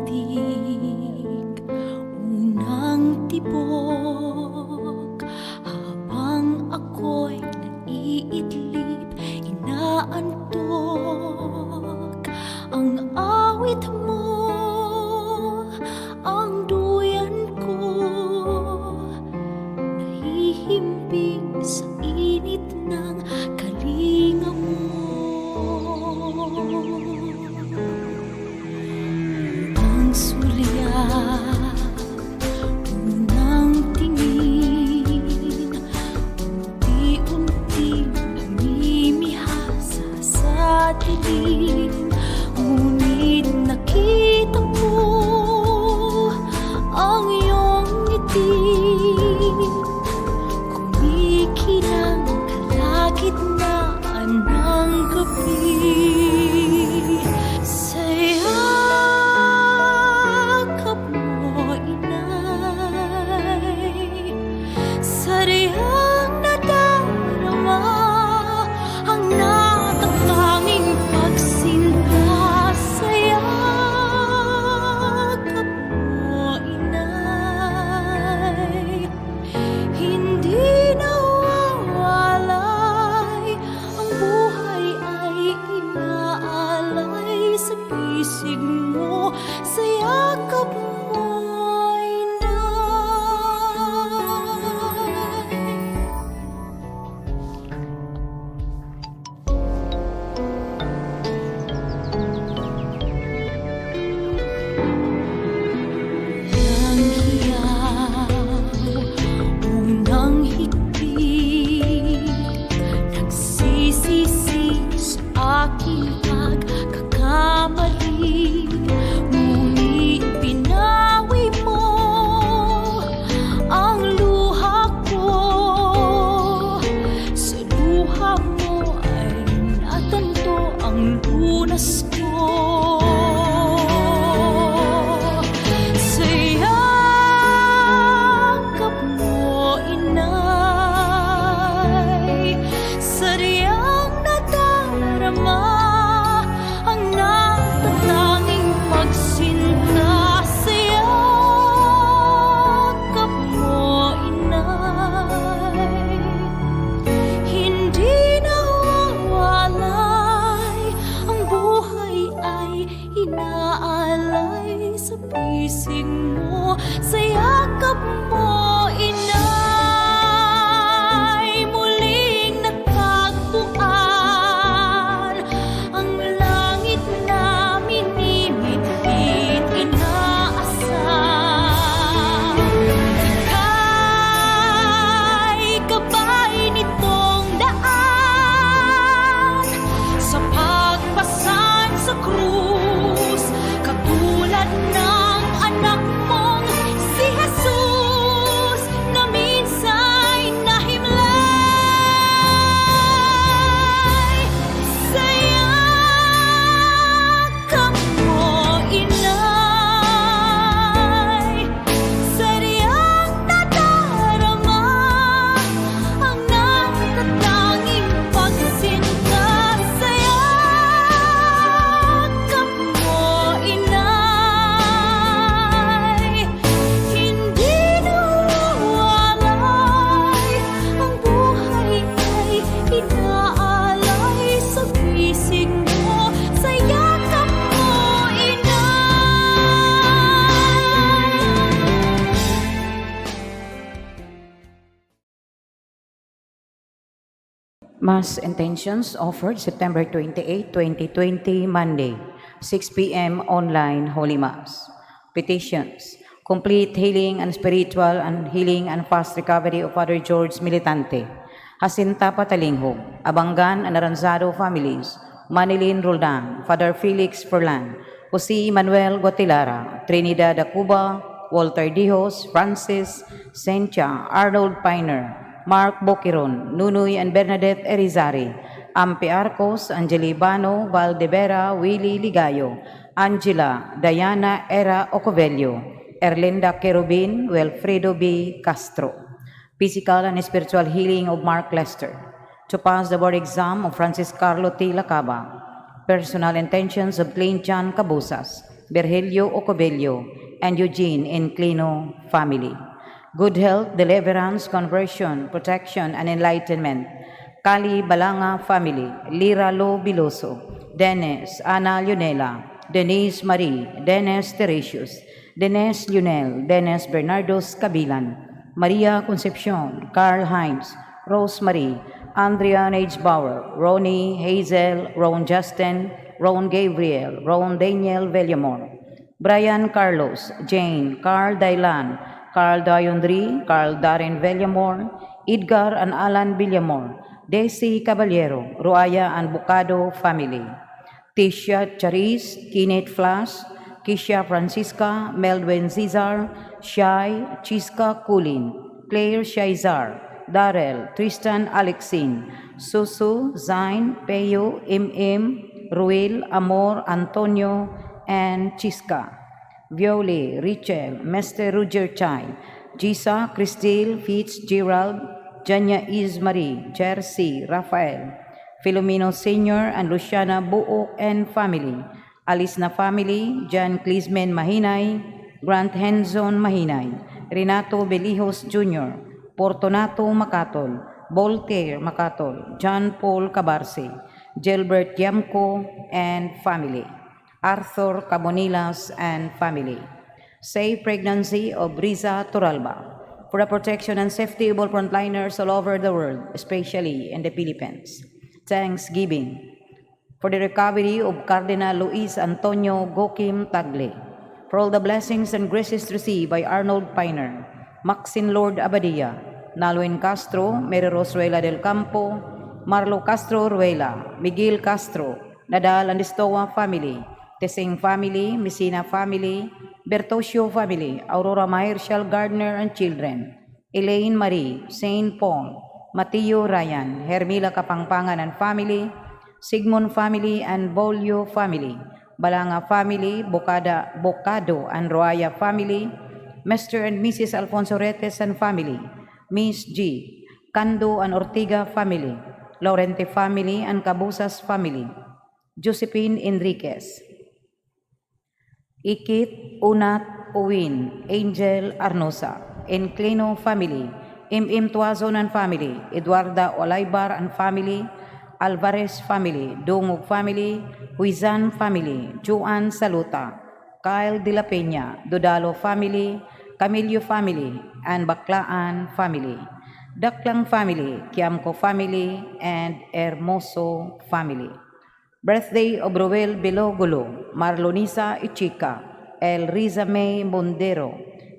Pintig, unang tibok. Habang ako'y naiidlip, inaantok ang awit mo, ang duyan ko, nahihimbing sa init ng kalinga mo. Unang sulyap, unang tingin, unti-unting namimihasa sa dilim. Ngunit nakita ko ang iyong ngiti, kumikinang kalagitnaan ng gabi. Sa yakap mo, inay, sadyang nadarama ang natatanging pagsinta. Sa yakap mo, inay, hindi nawawalay. Ang buhay ay inaalay sa bisig mo, sa yakap mo, inay. Unang hiyaw, unang higpit, nagsisisi sa aking pagkakamali. Ngunit binawi mo ang luha ko. Sa luha mo ay natanto ang lunas ko. Sa yakap mo, inay, sadyang nadarama ang natatanging pagsinta. Sa yakap mo, inay, hindi nawawalay. Ang buhay ay inaalay sa bisig mo, sa yakap mo, inay. Muling natagpuan ang langit na minimithi, inaasam. Ika'y gabay nitong daan sa pagpasan sa krus, katulad ng anak mong si Jesus na minsa'y nahimlay. Sa yakap mo, inay, sadyang nadarama ang natatanging pagsinta. Sa yakap mo, inay, hindi nawawalay. Ang buhay ay inaalay sa bisig mo, sa yakap mo, inay. Mass intentions offered September 28, 2020, Monday, 6 p.m. online Holy Mass. Petitions. Complete healing and spiritual and healing and fast recovery of Father George Militante, Jacinta Patalinghog, Abangan and Aranzado families, Manilin Roldan, Father Felix Furlan, Jose Manuel Guatilara, Trinidad Acuba, Walter Dijos, Francis Sencha, Arnold Piner, Mark Boquiron, Nunoy and Bernadette Erizari, Ampi Arcos, Angelibano, Valdevera, Willie Ligayo, Angela, Diana Era Ocovello, Erlinda Querubin, Wilfredo B. Castro. Physical and spiritual healing of Mark Lester. To pass the board exam of Francis Carlo T. Lacaba. Personal intentions of Clint John Cabusas. Virgilio Ocobello, and Eugene Inclino family. Good health, deliverance, conversion, protection, and enlightenment. Kali Balanga family, Lira Lo Biloso, Dennis, Ana Leonela, Denise Marie, Dennis Teresius, Dennis Lionel, Dennis Bernardos Cabilan, Maria Concepcion, Carl Heinz, Rosemary, Andrea Bauer, Ronnie Hazel, Ron Justin, Ron Gabriel, Ron Daniel Villamor, Brian Carlos, Jane, Carl Dailan, Carl Dayondri, Carl Darren Villamor, Edgar and Alan Villamor, Desi Caballero, Ruaya and Bucado family, Tisha Charis, Kenneth Flash, Kisha Francisca, Melvin Cesar, Shai, Chiska Kulin, Claire Shaizar, Darrell, Tristan Alexin, Susu, Zain, Peyo, Im, Ruel, Amor, Antonio, and Chiska. Violi, Richel, Mr. Roger Chai, Gisa, Christine, Fitzgerald, Janya Ismarie, Jersey, Rafael, Filomeno Sr. and Luciana Buok and family, Alisna family, John Clismen Mahinay, Grant Henson Mahinay, Renato Belijos Jr., Fortunato Macatol, Voltaire Macatol, John Paul Cabarce, Gilbert Yamco and family, Arthur Cabonilas and family. Safe pregnancy of Riza Toralba, for the protection and safety of all frontliners all over the world, especially in the Philippines. Thanksgiving for the recovery of Cardinal Luis Antonio Gokim Tagle, for all the blessings and graces received by Arnold Piner, Maxine Lord Abadia, Nalwin Castro, Mary Rose Ruela del Campo, Marlo Castro Ruela, Miguel Castro, Nadal and Estoa family, Tesing family, Messina family, Bertosio family, Aurora Marshall Gardner and children, Elaine Marie, Saint Paul, Mateo Ryan, Hermila Kapangpangan and family, Sigmund family and Bolio family, Balanga family, Bocada, Bocado and Roaya family, Mr. and Mrs. Alfonso Retes and family, Miss G, Cando and Ortiga family, Laurente family and Cabusas family, Josephine Enriquez, Ikit, Unat, Uwin, Angel Arnosa, Enclino family, M.M. Tuazon and family, Eduarda Olaybar and family, Alvarez family, Dungog family, Huizan family, Juan Saluta, Kyle De La Peña, Dudalo family, Camillo family, and Baklaan family, Daklang family, Kiamco family, and Hermoso family. Birthday of Ruel Bilogulo, Marlonisa Ichika, El Riza May Mondero,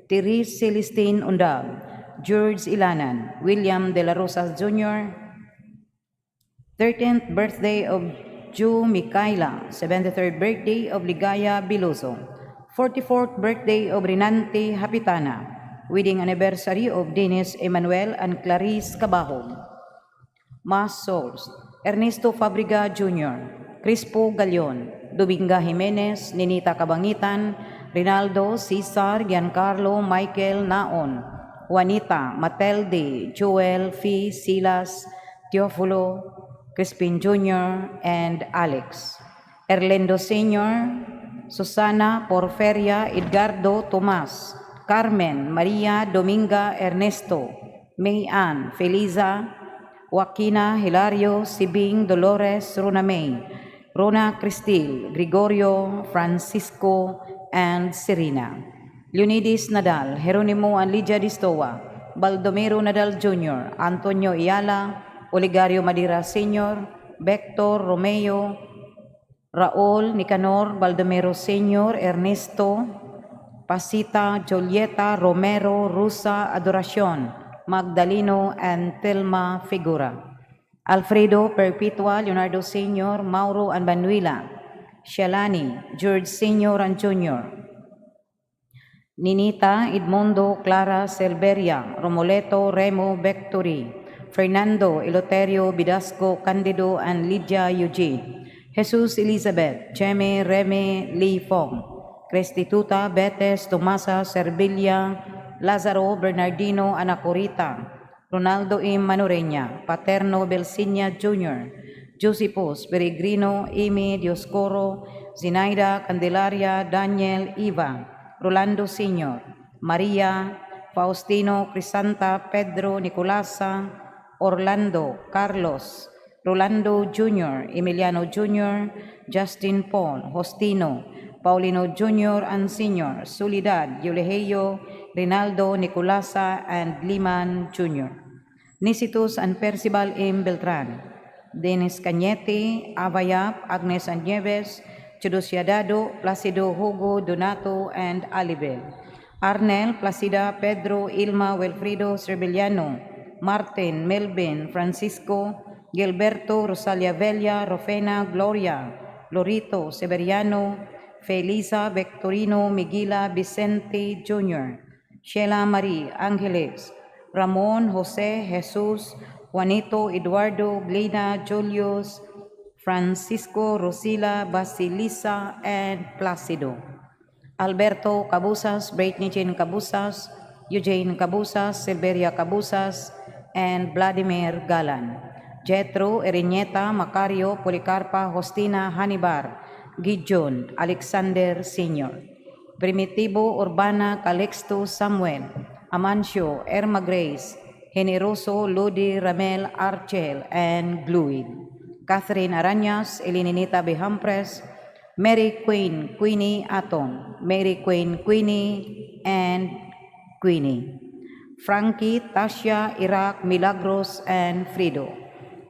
Therese Celestine Undag, George Ilanan, William De La Rosas Jr., 13th birthday of Ju Micaela, 73rd birthday of Ligaya Biloso, 44th birthday of Rinante Hapitana, wedding anniversary of Dennis Emmanuel and Clarice Cabahog. Mass Souls, Ernesto Fabriga Jr., Crispo Galion, Dominga Jimenez, Ninita Kabangitan, Rinaldo, Cesar, Giancarlo, Michael Naon, Juanita, Matelde, Joel, Fee, Silas, Teofulo, Crispin Jr., and Alex. Erlendo Sr., Susana, Porferia, Edgardo, Tomas, Carmen, Maria, Dominga, Ernesto, Mayan, Feliza, Joaquina, Hilario, Sibing, Dolores, Rona May, Rona Cristil, Gregorio, Francisco, and Serena. Leonides Nadal, Jeronimo and Lydia Distoa, Baldomero Nadal Jr., Antonio Iala, Oligario Madira Sr., Vector Romeo, Raul Nicanor Baldomero Sr., Ernesto, Pasita, Julieta, Romero, Rusa, Adoracion, Magdaleno, and Telma Figura. Alfredo Perpetua, Leonardo Sr., Mauro and Manuela, Shalani, George Sr. and Jr., Ninita, Edmundo, Clara, Silveria, Romoleto, Remo, Victory, Fernando, Eloterio, Bidasco, Candido, and Lydia Eugene, Jesus Elizabeth, Cheme, Reme, Lee Fong, Restituta, Betes, Tomasa, Servilla, Lazaro, Bernardino, Anacorita, Ronaldo M. Manureña, Paterno Belsinia Jr., Josephus, Peregrino, Amy, Dioscoro, Zinaida, Candelaria, Daniel, Eva, Rolando Sr., Maria, Faustino, Crisanta, Pedro, Nicolasa, Orlando, Carlos, Rolando Jr., Emiliano Jr., Justin Paul, Hostino, Paulino Jr. and Sr., Soledad, Eulegio, Rinaldo, Nicolasa, and Liman Jr. Nisitus and Percival M. Beltran, Dennis Cañete, Avayap, Agnes and Nieves, Teodosia Dado, Placido Hugo, Donato, and Alibel. Arnel, Placida, Pedro, Ilma, Wilfredo, Servillano, Martin, Melvin, Francisco, Gilberto, Rosalia Vella, Rofena, Gloria, Lorito, Severiano, Felisa, Victorino, Miguela, Vicente Jr., Sheila Marie, Angeles, Ramon, Jose, Jesus, Juanito, Eduardo, Glena, Julius, Francisco, Rosila, Basilisa, and Placido. Alberto Cabusas, Britney Jane Cabusas, Eugene Cabusas, Silveria Cabusas, and Vladimir Galan. Jetro, Eriñeta, Macario, Policarpa, Hostina, Hanibar, Gideon, Alexander Sr. Primitivo, Urbana, Calixto, Samuel, Amancio, Erma Grace, Generoso, Lodi, Ramel, Archel, and Gluid. Catherine Arañas, Elininita Behampres, Mary Queen Queenie Aton, Mary Queen Queenie, and Queenie. Frankie, Tasha, Iraq, Milagros, and Frido.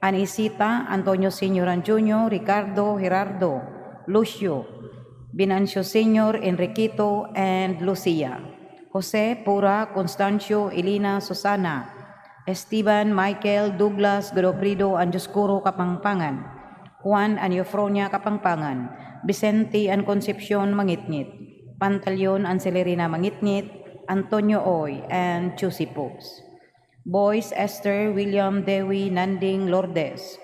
Anisita, Antonio Sr. and Jr., Ricardo, Gerardo, Lucio, Binancio Sr., Enriquito, and Lucia. Jose, Pura, Constancio, Elena, Susana, Esteban, Michael, Douglas, Godofredo, and Dioscuro Kapangpangan, Juan and Eufronia Kapangpangan, Vicente and Concepcion Mangitngit, Pantaleon and Celerina Mangitngit, Antonio Oy, and Chusipos. Boys, Esther, William, Dewi, Nanding, Lourdes,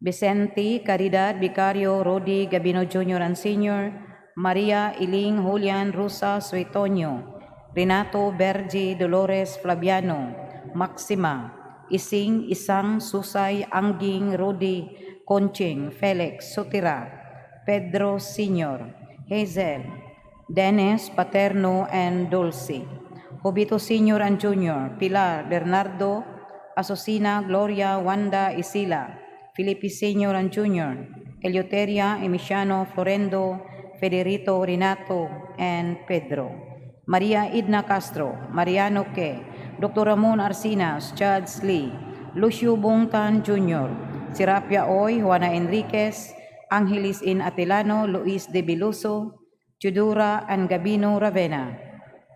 Vicente, Caridad, Vicario, Rodi, Gabino Jr. and Sr., Maria, Iling, Julian, Rosa, Suetonio, Renato, Bergi, Dolores, Flaviano, Maxima, Ising, Isang, Susay, Angging, Rodi, Conching, Felix, Sutira, Pedro Sr., Hazel, Dennis, Paterno, and Dulce. Jobito Sr. and Jr., Pilar, Bernardo, Asusina, Gloria, Wanda, Isila, Felipe Sr. and Jr., Eleuteria, Emiciano, Florendo, Federico, Renato, and Pedro. Maria Idna Castro, Mariano Ke, Dr. Ramon Arcinas, Chad Lee, Lucio Bongtan Jr., Serapia Oy, Juana Enriquez, Angelis In Atilano, Luis de Biluso, Chudura and Gabino Ravena,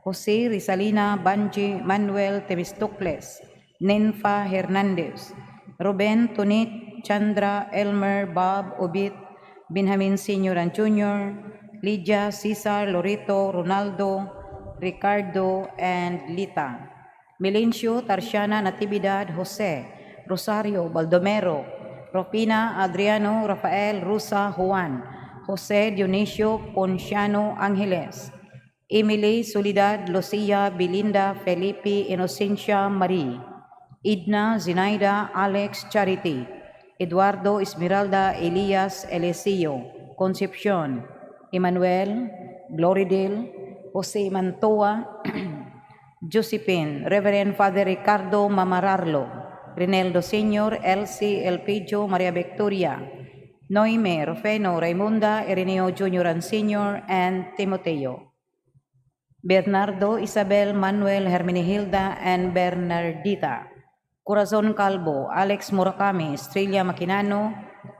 Jose Rizalina Banji Manuel Temistocles, Ninfa Hernandez, Ruben Tunit, Chandra, Elmer, Bob, Obit, Benjamin Sr. and Jr., Lydia, Cesar, Lorito, Ronaldo, Ricardo, and Lita. Melencio, Tarsiana, Natividad, Jose, Rosario, Baldomero, Ropina, Adriano, Rafael, Rusa, Juan, Jose, Dionisio, Ponciano, Angeles, Emily, Soledad, Lucia, Belinda, Felipe, Inocencia, Marie, Idna, Zinaida, Alex, Charity, Eduardo, Esmeralda, Elias, Eliseo, Concepcion, Emmanuel, Gloridel, Jose Mantoa, Josephine, Reverend Father Ricardo Mamararlo, Rinaldo Sr., Elsie Elpidio, Maria Victoria, Noime, Rufeno, Raimunda, Ireneo Jr. and Sr., and Timoteo. Bernardo, Isabel, Manuel, Hermenegilda, and Bernardita. Corazon Calvo, Alex Murakami, Estrella Maquinano,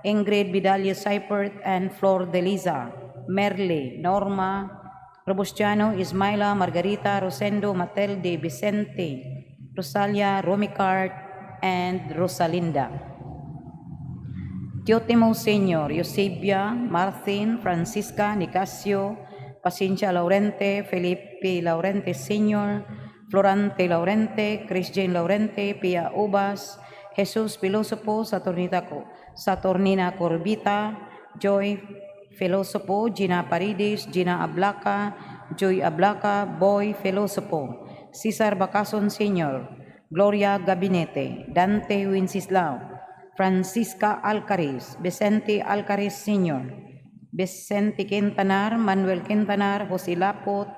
Ingrid Vidalia Seipert, and Flor de Liza, Merle, Norma, Robustiano, Ismaila, Margarita, Rosendo, Matilde, Vicente, Rosalia, Romicart, and Rosalinda. Teotimo Sr., Eusebia, Martin, Francisca, Nicasio, Pacincia Laurente, Felipe Laurente Sr., Florante Laurente, Christian Laurente, Pia Ubas, Jesus Pilosopo, Saturnina Corbita, Joy Filosopo, Gina Paredes, Gina Ablaca, Joy Ablaca, Boy Filosopo, Cesar Bacason Sr., Gloria Gabinete, Dante Wenceslao, Francisca Alcaris, Vicente Alcaris Sr., Vicente Quintanar, Manuel Quintanar, Jose Lapot,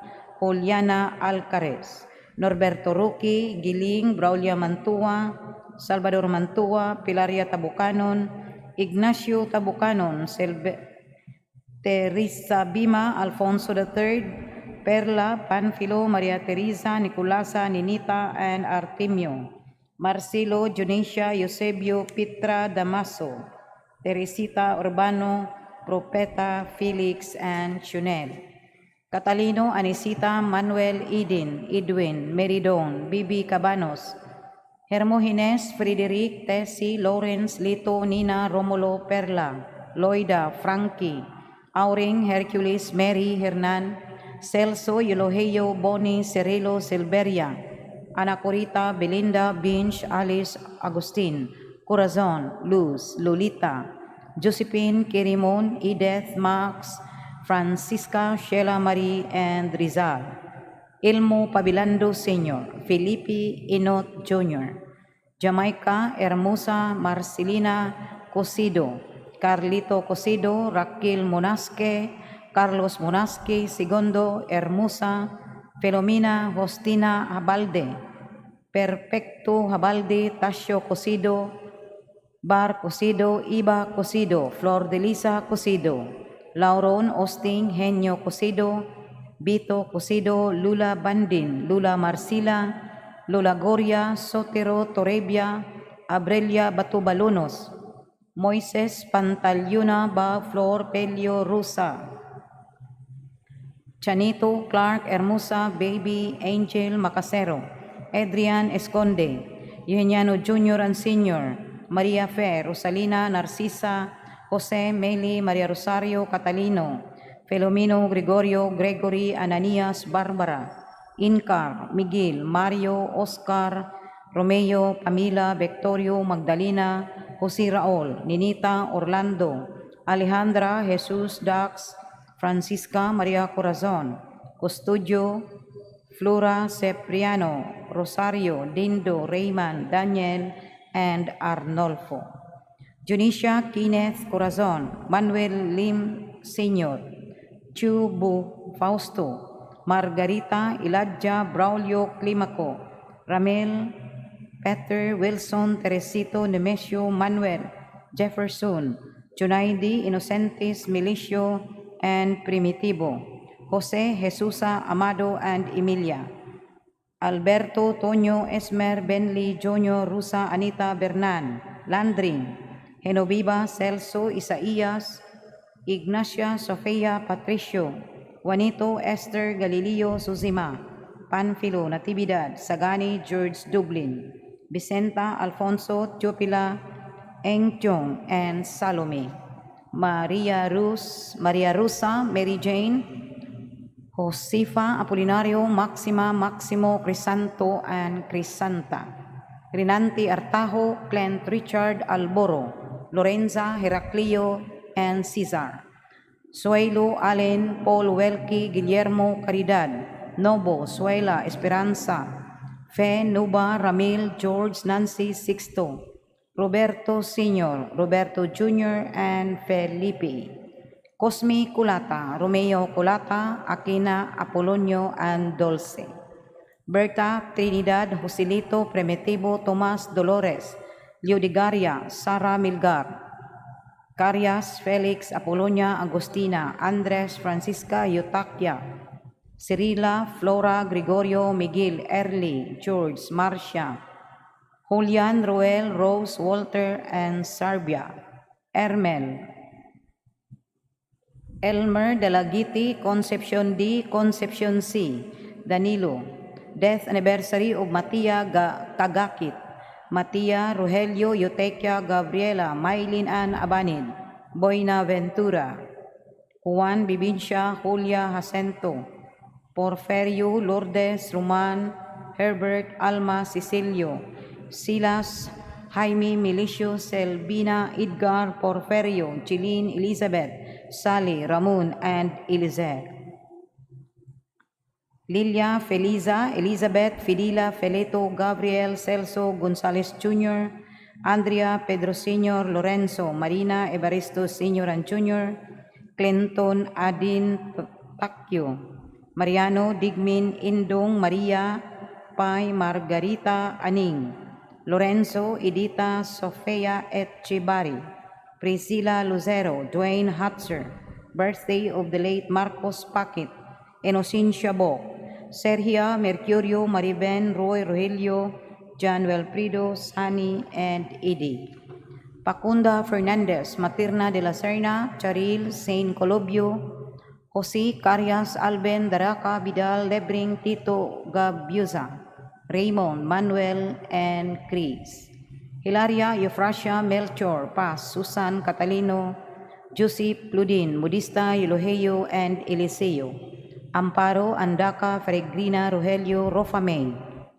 Juliana Alcares, Norberto Roque, Giling, Braulia Mantua, Salvador Mantua, Pilaria Tabucanon, Ignacio Tabucanon, Teresa Bima, Alfonso III, Perla, Panfilo, Maria Teresa, Nicolasa, Ninita, and Artemio, Marcelo, Junesia, Eusebio, Pitra, Damaso, Teresita Urbano, Propeta, Felix, and Chunel. Catalino, Anisita, Manuel, Eden, Edwin, Meridon, Bibi Cabanos, Hermogenes, Frederick, Tessie, Lawrence, Lito, Nina, Romulo, Perla, Loida, Frankie, Auring, Hercules, Mary, Hernan, Celso, Eulogio, Bonnie, Cirilo, Silveria, Anacorita, Belinda, Binch, Alice, Agustin, Corazon, Luz, Lolita, Josephine, Kirimon, Edith, Max, Francisca, Sheila Marie, and Rizal. Ilmo Pabilando Sr., Felipe Inot Jr., Jamaica, Hermosa, Marcelina Cosido, Carlito Cosido, Raquel Monasque, Carlos Monasque, Segundo, Hermosa, Felomina Hostina Habalde, Perfecto Habalde, Tasio Cosido, Bar Cosido, Iba Cosido, Flor de Lisa Cosido, Lauron Austin Henyo Cosido, Vito Cosido, Lula Bandin, Lula Marcila, Lula Goria, Sotero Torrebia, Abrelia Batubalonos, Moises Pantaliuna Ba Flor Pelio Rusa, Chanito Clark Hermosa, Baby Angel Macasero, Adrian Esconde, Eugeniano Jr. and Sr., Maria Fe, Rosalina Narcisa, Jose Meli, Maria Rosario Catalino, Felomino Gregorio, Gregory Ananias Barbara, Incar, Miguel, Mario, Oscar, Romeo, Camila, Victorio, Magdalena, Jose Raul, Ninita, Orlando, Alejandra, Jesus, Dax, Francisca Maria Corazon, Custodio, Flora Cepriano, Rosario, Dindo, Rayman, Daniel, and Arnolfo. Junisha Kenneth Corazon, Manuel Lim Sr., Chubu Fausto, Margarita Elijah Braulio Climaco, Ramel Peter Wilson Teresito Nemesio Manuel Jefferson, Junaidi Inocentes Milicio and Primitivo, Jose Jesusa Amado and Emilia, Alberto Toño Esmer Benly Jr. Rusa Anita Bernan Landrin Genoviva Celso Isaías Ignacia Sofia Patricio Juanito Esther Galileo Suzima Panfilo Natividad Sagani George Dublin Vicenta Alfonso Teopila Eng Chong and Salome Maria Rus Maria Rusa Mary Jane Josefa Apolinario Maxima Maximo Crisanto and Crisanta Rinanti Artajo Clint Richard Alboro Lorenza Heraclio and Cesar Suelo Allen Paul Welke Guillermo Caridad Nobo Suela Esperanza Fe Nuba Ramil George Nancy Sixto Roberto Sr., Roberto Jr., and Felipe. Cosme Culata, Romeo Culata, Aquina, Apolonio, and Dulce. Berta, Trinidad, Joselito, Primitivo, Tomas, Dolores, Leodigaria, Sara Milgar, Carias, Felix, Apolonia, Agustina, Andres, Francisca, Yutakia, Cirila, Flora, Gregorio, Miguel, Erly, George, Marcia, Julian, Roel, Rose, Walter, and Sarbia, Ermel, Elmer Dalagiti, Concepcion D, Concepcion C, Danilo, death anniversary of Matia Tagakit, Matia, Rogelio, Eutequia, Gabriela, Mylene Ann Abanid, Boyna Ventura, Juan Bibincia, Julia Jacinto, Porferio, Lourdes, Roman, Herbert, Alma, Cecilio, Silas, Jaime, Milicio, Selvina, Edgar, Porferio, Chilin, Elizabeth, Sally, Ramon, and Eliezer. Lilia, Feliza, Elizabeth, Fidela, Feleto, Gabriel, Celso, Gonzalez Jr., Andrea, Pedro Sr., Lorenzo, Marina, Evaristo Sr. and Jr., Clinton, Adin, Pacchio, Mariano, Digmin, Indong, Maria, Pai, Margarita, Aning, Lorenzo, Edita, Sofia Etchibari, Priscilla Lucero, Dwayne Hutzer, birthday of the late Marcos Paquit, Inocentia Bo, Sergia, Mercurio, Mariben, Roy, Rogelio, John Wilfredo, Sunny, and Edie. Pacunda Fernandez, Materna de la Serna, Charil, Saint Colobio, Jose Carias, Alben, Daraca, Vidal, Lebring, Tito, Gabuza, Raymond, Manuel, and Chris. Hilaria, Eufrasia, Melchor, Paz, Susan, Catalino, Joseph, Ludin, Modista, Eloheo, and Eliseo. Amparo, Andaca, Peregrina, Rogelio, Rofamay,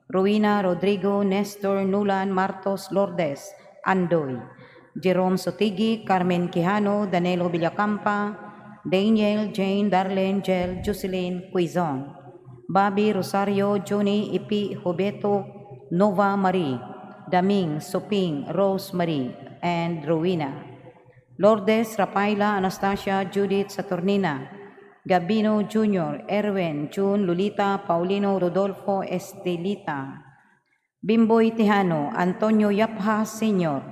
Rowena, Rodrigo, Nestor, Nulan, Martos, Lourdes, Andoy, Jerome Sotigi, Carmen Quijano, Danilo Villacampa, Daniel, Jane, Darlene, Jel, Jocelyn, Quizon, Bobby, Rosario, Johnny, Ipi, Jobeto, Nova Marie, Daming, Soping, Rose Marie, and Rowena. Lourdes, Rafaela, Anastasia, Judith, Saturnina, Gabino Jr., Erwin, June, Lolita, Paulino, Rodolfo, Estelita, Bimboy Tejano, Antonio Yapha Sr.,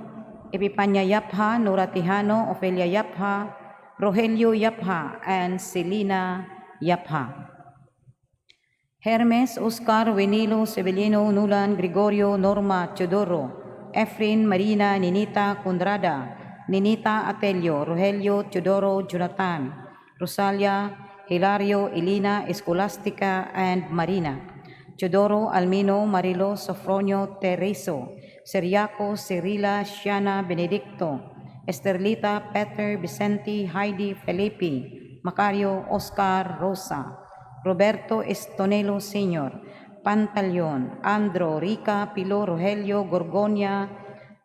Epipanya Yapha, Nora Tejano, Ofelia Yapha, Rogelio Yapha, and Selina Yapha. Hermes, Oscar, Winilo, Sevelino, Nulan, Gregorio, Norma, Teodoro, Efrin, Marina, Ninita, Conrada, Ninita Atelio, Rogelio, Teodoro, Jonathan, Rosalia, Hilario, Elina, Escolastica, and Marina. Teodoro, Almino, Marilo, Sofronio, Tereso, Seriaco, Cirila, Shiana, Benedicto, Esterlita, Peter, Vicente, Heidi, Felipe, Macario, Oscar, Rosa, Roberto Estonelo Sr., Pantaleon, Andro, Rica, Pilo, Rogelio, Gorgonia,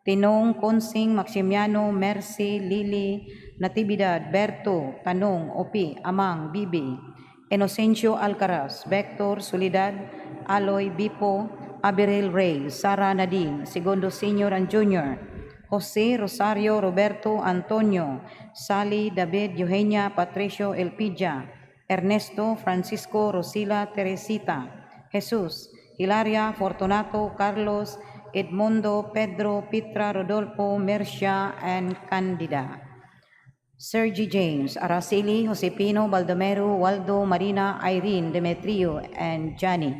Tinong, Consing, Maximiano, Mercy, Lily, Natividad, Berto, Tanong, Opi, Amang, Bibi, Inocencio Alcaraz, Vector, Soledad, Aloy, Bipo, Abigail Ray, Sara Nadine, Segundo Sr. and Jr., Jose, Rosario, Roberto, Antonio, Sally, David, Eugenia, Patricio, Elpidia, Ernesto, Francisco, Rosila, Teresita, Jesus, Hilaria, Fortunato, Carlos, Edmundo, Pedro, Petra, Rodolfo, Mercia, and Candida. Sergi James, Araceli, Josepino, Baldomero, Waldo, Marina, Irene, Demetrio, and Johnny.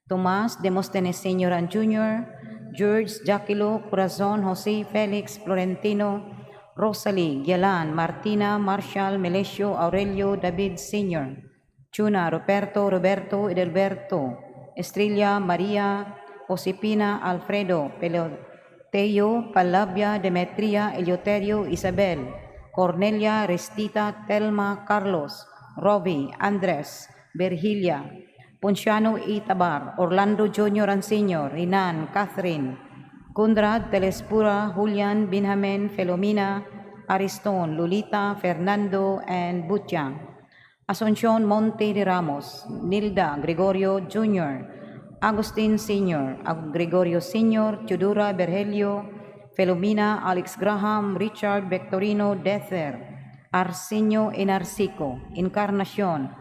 Tomas, Demosthenes Sr. and Jr., George, Jaquilo, Corazon, Jose, Felix, Florentino, Rosalie, Gialan, Martina, Marshall, Melesio, Aurelio, David Sr., Chuna, Roberto, Roberto, Edelberto, Estrella, Maria, Josepina, Alfredo, Peloteo, Palabia, Demetria, Eleuterio, Isabel, Cornelia, Restita, Telma, Carlos, Rovi, Andres, Virgilia, Ponciano Itabar, Orlando Jr. and Sr., Rinan, Catherine, Conrad, Telespura, Julian, Benjamin, Felomina, Ariston, Lolita, Fernando, and Butyang. Asuncion Monte de Ramos, Nilda Gregorio Jr., Agustin Sr., Gregorio Sr., Teodora Berhelio, Felomina, Alex Graham, Richard Victorino Dether, Arsenio Enarsico, Encarnacion,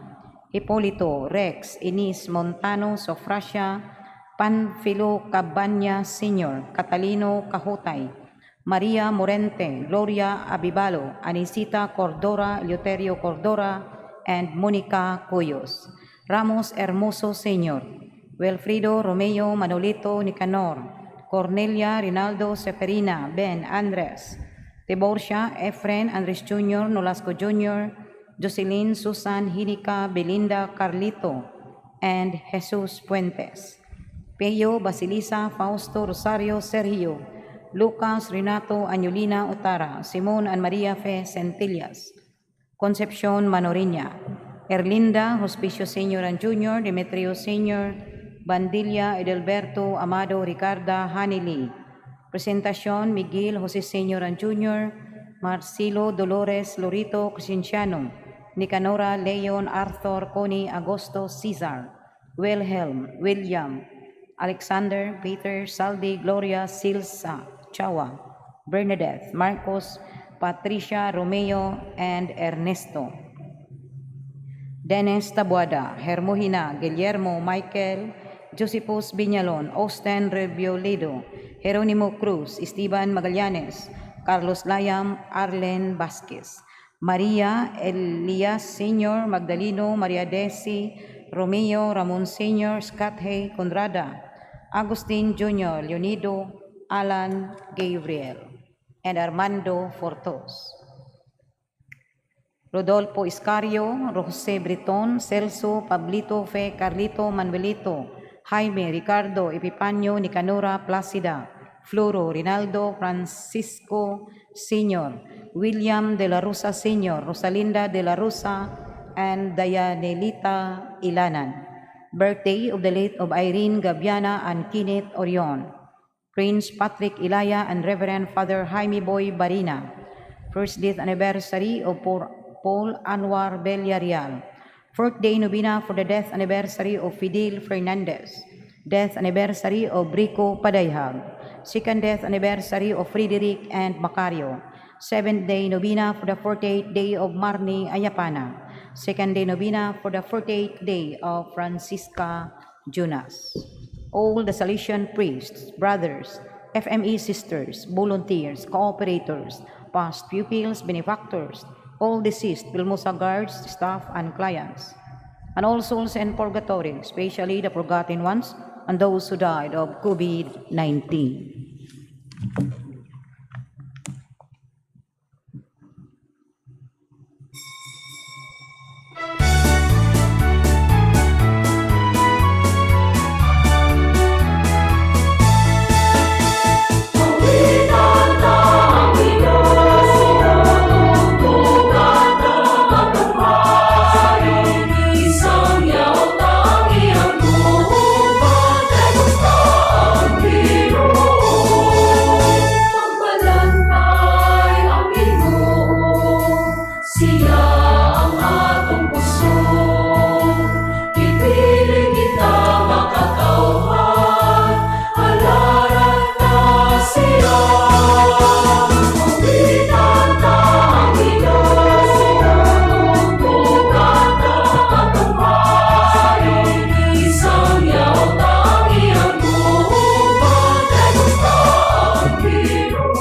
Hipolito, Rex, Inis, Montano, Sofrasia, Panfilo Cabanya Sr., Catalino Kahutay, Maria Morente, Gloria Abibalo, Anisita Cordora, Eleuterio Cordora, and Monica Cuyos. Ramos Hermoso Sr., Wilfredo Romeo Manolito Nicanor, Cornelia Rinaldo Seferina, Ben Andres, Tiborcia, Efren Andres Jr., Nolasco Jr., Jocelyn Susan Hinika, Belinda Carlito, and Jesus Puentes. Peyo, Basilisa, Fausto, Rosario, Sergio, Lucas, Renato, Añolina, Otara, Simon and Maria Fe Centillas, Concepcion Manoriña, Erlinda, Hospicio Sr. and Jr., Demetrio Sr., Bandilla, Edelberto, Amado, Ricarda, Hanili, Presentacion, Miguel, Jose Sr. and Jr., Marcelo, Dolores, Lorito, Crescenciano, Nicanora, Leon, Arthur, Connie, Agosto, Cesar, Wilhelm, William, Alexander, Peter, Saldi, Gloria, Silsa, Chawa, Bernadette, Marcos, Patricia, Romeo, and Ernesto. Dennis Tabuada, Hermogina, Guillermo, Michael, Josephus Viñalon, Austin Rebioledo, Jeronimo Cruz, Esteban Magallanes, Carlos Layam, Arlen Vasquez, Maria Elias Sr., Magdaleno, Maria Desi, Romeo, Ramon Sr., Scott Hay, Conrada, Agustin Jr., Leonido, Alan Gabriel, and Armando Fortos. Rodolfo Iscario, Jose Briton, Celso, Pablito Fe, Carlito, Manuelito, Jaime, Ricardo, Epipanyo, Nicanora, Placida, Floro, Rinaldo, Francisco Sr., William de la Rosa Sr., Rosalinda de la Rosa, and Dianelita Ilanan. Birthday of the late of Irene Gabiana and Kenneth Orion. Prince Patrick Ilaya and Reverend Father Jaime Boy Barina. First death anniversary of Paul Anwar Villarreal. Fourth day novena for the death anniversary of Fidel Fernandez. Death anniversary of Rico Padayhag. Second death anniversary of Frederick and Macario. Seventh day novena for the 48th day of Marni Ayapana. Second day novena for the 48th day of Francisca Jonas. All the Salesian priests, brothers, FME sisters, volunteers, cooperators, past pupils, benefactors, all deceased Vilmosa guards, staff, and clients, and all souls in purgatory, especially the forgotten ones and those who died of COVID-19. Awitan ta ang Diyos, tugtugan ta atong Hari, Isangyaw ta ang iyang gubat, kay gusto ang Ginoo. Pagbalantay ang Ginoo, siya ang atong kusog. Gipili kita makatawhan, halaran ta siya. Awitan ta ang Diyos, tugtugan ta atong Hari, Isangyaw ta ang iyang gubat, kay gusto ang Ginoo.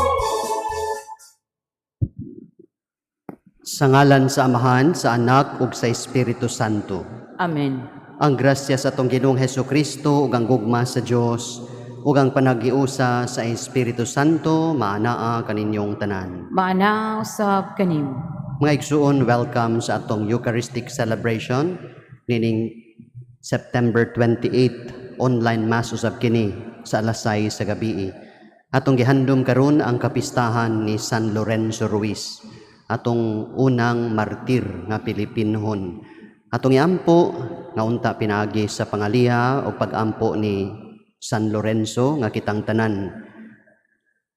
Sa ngalan sa Amahan, sa Anak ug sa Espiritu Santo. Amen. Ang grasya sa atong Ginoong Hesukristo ug ang gugma sa Dios ug ang panaghiusa sa Espiritu Santo maanaa kaninyong tanan. Maana usab kanimo. Mga igsuon, welcome sa atong Eucharistic celebration nining September 28, online mass usab kini sa alas 6 sa gabi. Atong gihandom karon ang kapistahan ni San Lorenzo Ruiz, atong unang martir nga Pilipinhon. Atong iampo nga unta pinaagi sa pangaliha o pag-ampo ni San Lorenzo nga kitang tanan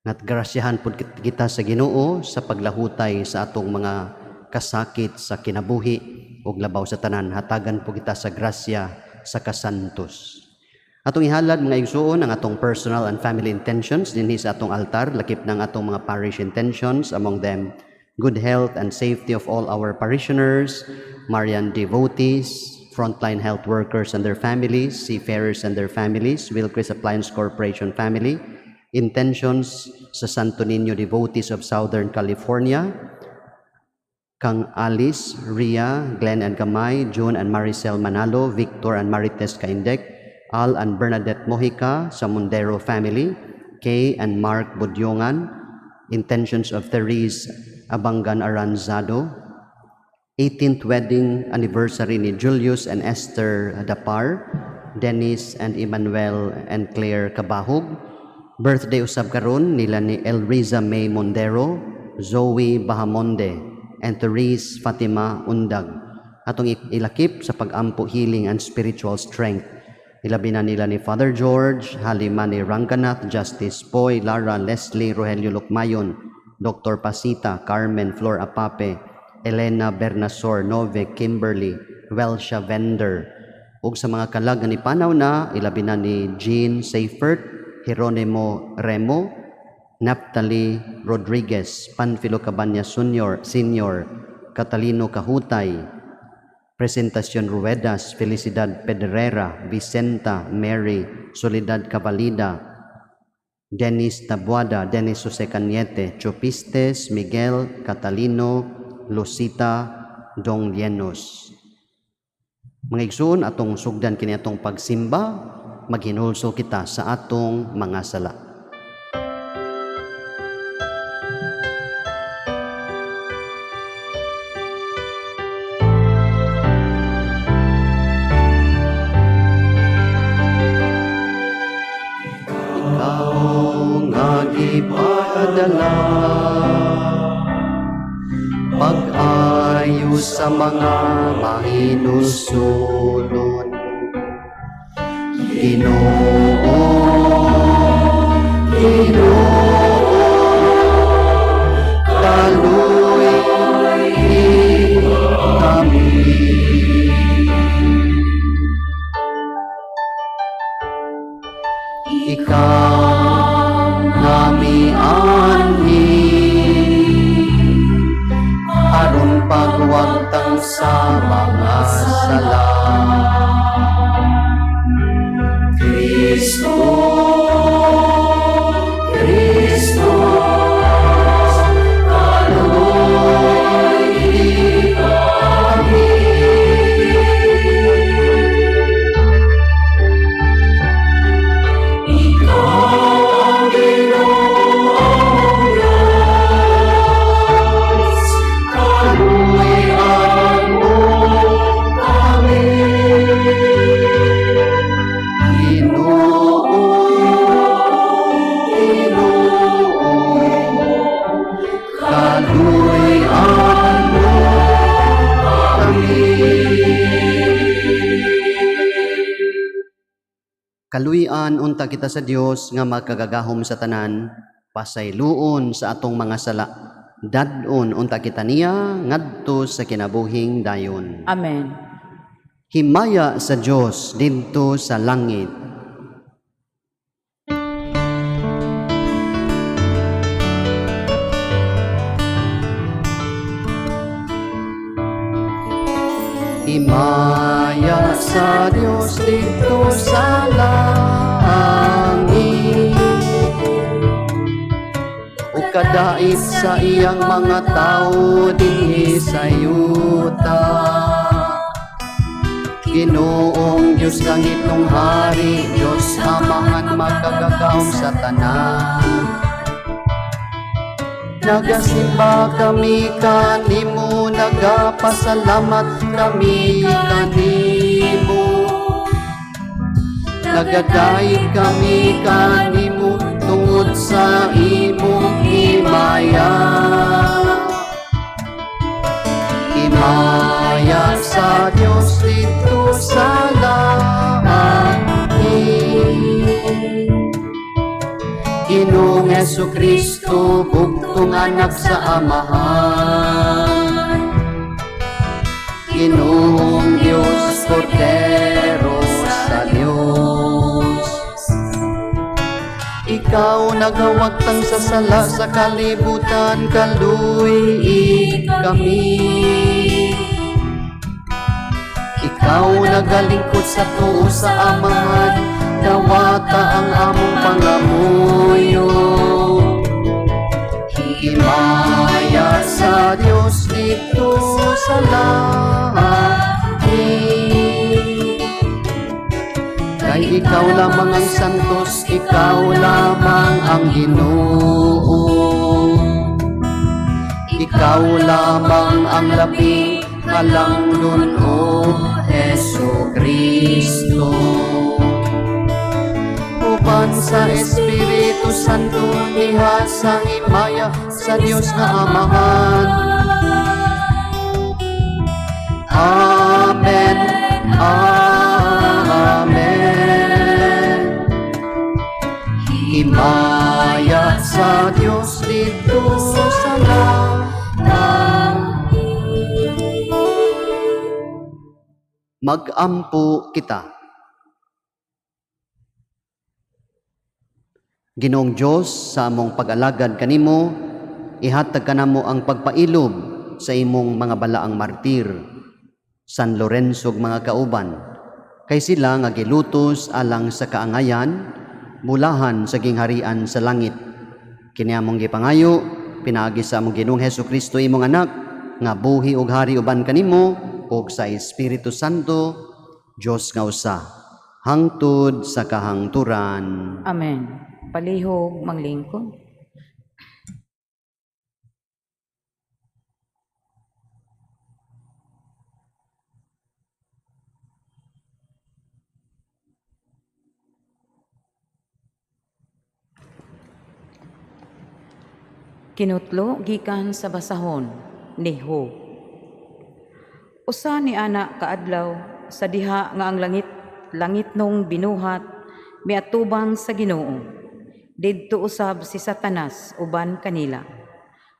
at grasyahan pud kita sa Ginoo sa paglahutay sa atong mga kasakit sa kinabuhi ug labaw sa tanan hatagan po kita sa grasya sa kasantos. Atong ihalad, mga igsuon, ang atong personal and family intentions dinhi sa atong altar, lakip ng atong mga parish intentions, among them good health and safety of all our parishioners, Marian devotees, frontline health workers and their families, seafarers and their families, Wilcrest Appliance Corporation family, intentions sa Santo Niño devotees of Southern California, kang Alice, Ria, Glenn and Gamay, June and Maricel Manalo, Victor and Marites Kaindek, Al and Bernadette Mojica sa Mondero family, Kay and Mark Budyongan, intentions of Therese Abangan Aranzado, 18th wedding anniversary ni Julius and Esther Dapar, Dennis and Emmanuel and Claire Cabahug, birthday usab karon nila ni Elriza May Mondero, Zoe Bahamonde, and Therese Fatima Undag. Atong ilakip sa pag-ampo healing and spiritual strength. Ilabi na nila ni Father George, Halimani Ranganath, Justice Poy, Lara Leslie Rogelio Lukmayon, Dr. Pasita, Carmen Flor Apape, Elena Bernasor, Nove, Kimberly, Welsha Vender. Ug sa mga kalag nga nipanaw na, ilabi na ni Jean Seifert, Jeronimo Remo, Naphtali Rodriguez, Panfilo Cabañas Sr., Senior, Catalino Kahutay, Presentacion Ruedas, Felicidad Pedrera, Vicenta, Mary, Soledad Cavalida, Dennis Tabuada, Dennis Jose Cañete, Chopistes, Miguel, Catalino, Lucita, Dong Llenos. Mga igsoon, atong sugdan kini atong pagsimba, maghinulsol kita sa atong mga sala. Ikaw nga gipadala pag-ayo sa mga mahinulsulon, Ginoo, Ginoo, kaluy-i kami. Ikaw nga mianhi aron pagwagtang sa mga sala. Kristo, Kristo, kaluy-i kami. Ikaw ang Ginoong Diyos, Kaluy-an mo kami. Ginoo, Ginoo, kaluy-an mo kami. Kaluy-an unta kita sa Dios nga makagagahom sa tanan, pasayloon sa atong mga sala. Dad-on unta kita niya ngadto sa kinabuhing dayon. Amen. Himaya sa Dios didto sa langit. Himaya sa Dios didto sa langit ug kadait sa iyang mga tawo dinhi sa yuta. Ginoong Diyos, langitnong hari, Diyos Amahan makagagahom sa tanan, nagasimba kami kanimo, nagapasalamat kami kanimo, nagadayeg kami kanimo tungod sa imong himaya. Himaya sa Dios didto sa langit. Ginoong Hesu Kristo, bugtong anak sa Amahan, Ginoong Dios, Kordero sa Dios, ikaw nagawagtang sa sala sa kalibutan, kaluy-i kami. Ikaw nagalingkod sa tuo sa Amahan, dawata ang among pangamuyo. Himaya sa Dios didto sa langit. Kay ikaw lamang ang santos, ikaw lamang ang Ginoo, ikaw lamang ang labing halangdon, O Hesu Kristo. Uban sa Espiritu Santo, diha sa himaya sa Dios nga Amahan. Amen. Amen. Himaya sa Dios didto sa langit. Magampo kita. Ginoong Dios, sa among pag-alagad kanimo, ihatag kanamo ang pagpailob sa imong mga balaang martir, San Lorenzo ug mga kauban, kay sila nga gilutos alang sa kaangayan, mulahan sa gingharian sa langit. Kini among gipangayo pinaagi sa among Ginoong Hesukristo, imong anak, nga buhi ug hari uban kanimo ug sa Espiritu Santo, Dios nga usa, hangtod sa kahangturan. Amen. Palihog manglingkod. Kinutlo gikan sa basahon ni Ho. Usa ni ana kaadlaw sa diha nga ang langit langitnong binuhat miatubang sa Ginoo. Didto usab si Satanas uban kanila.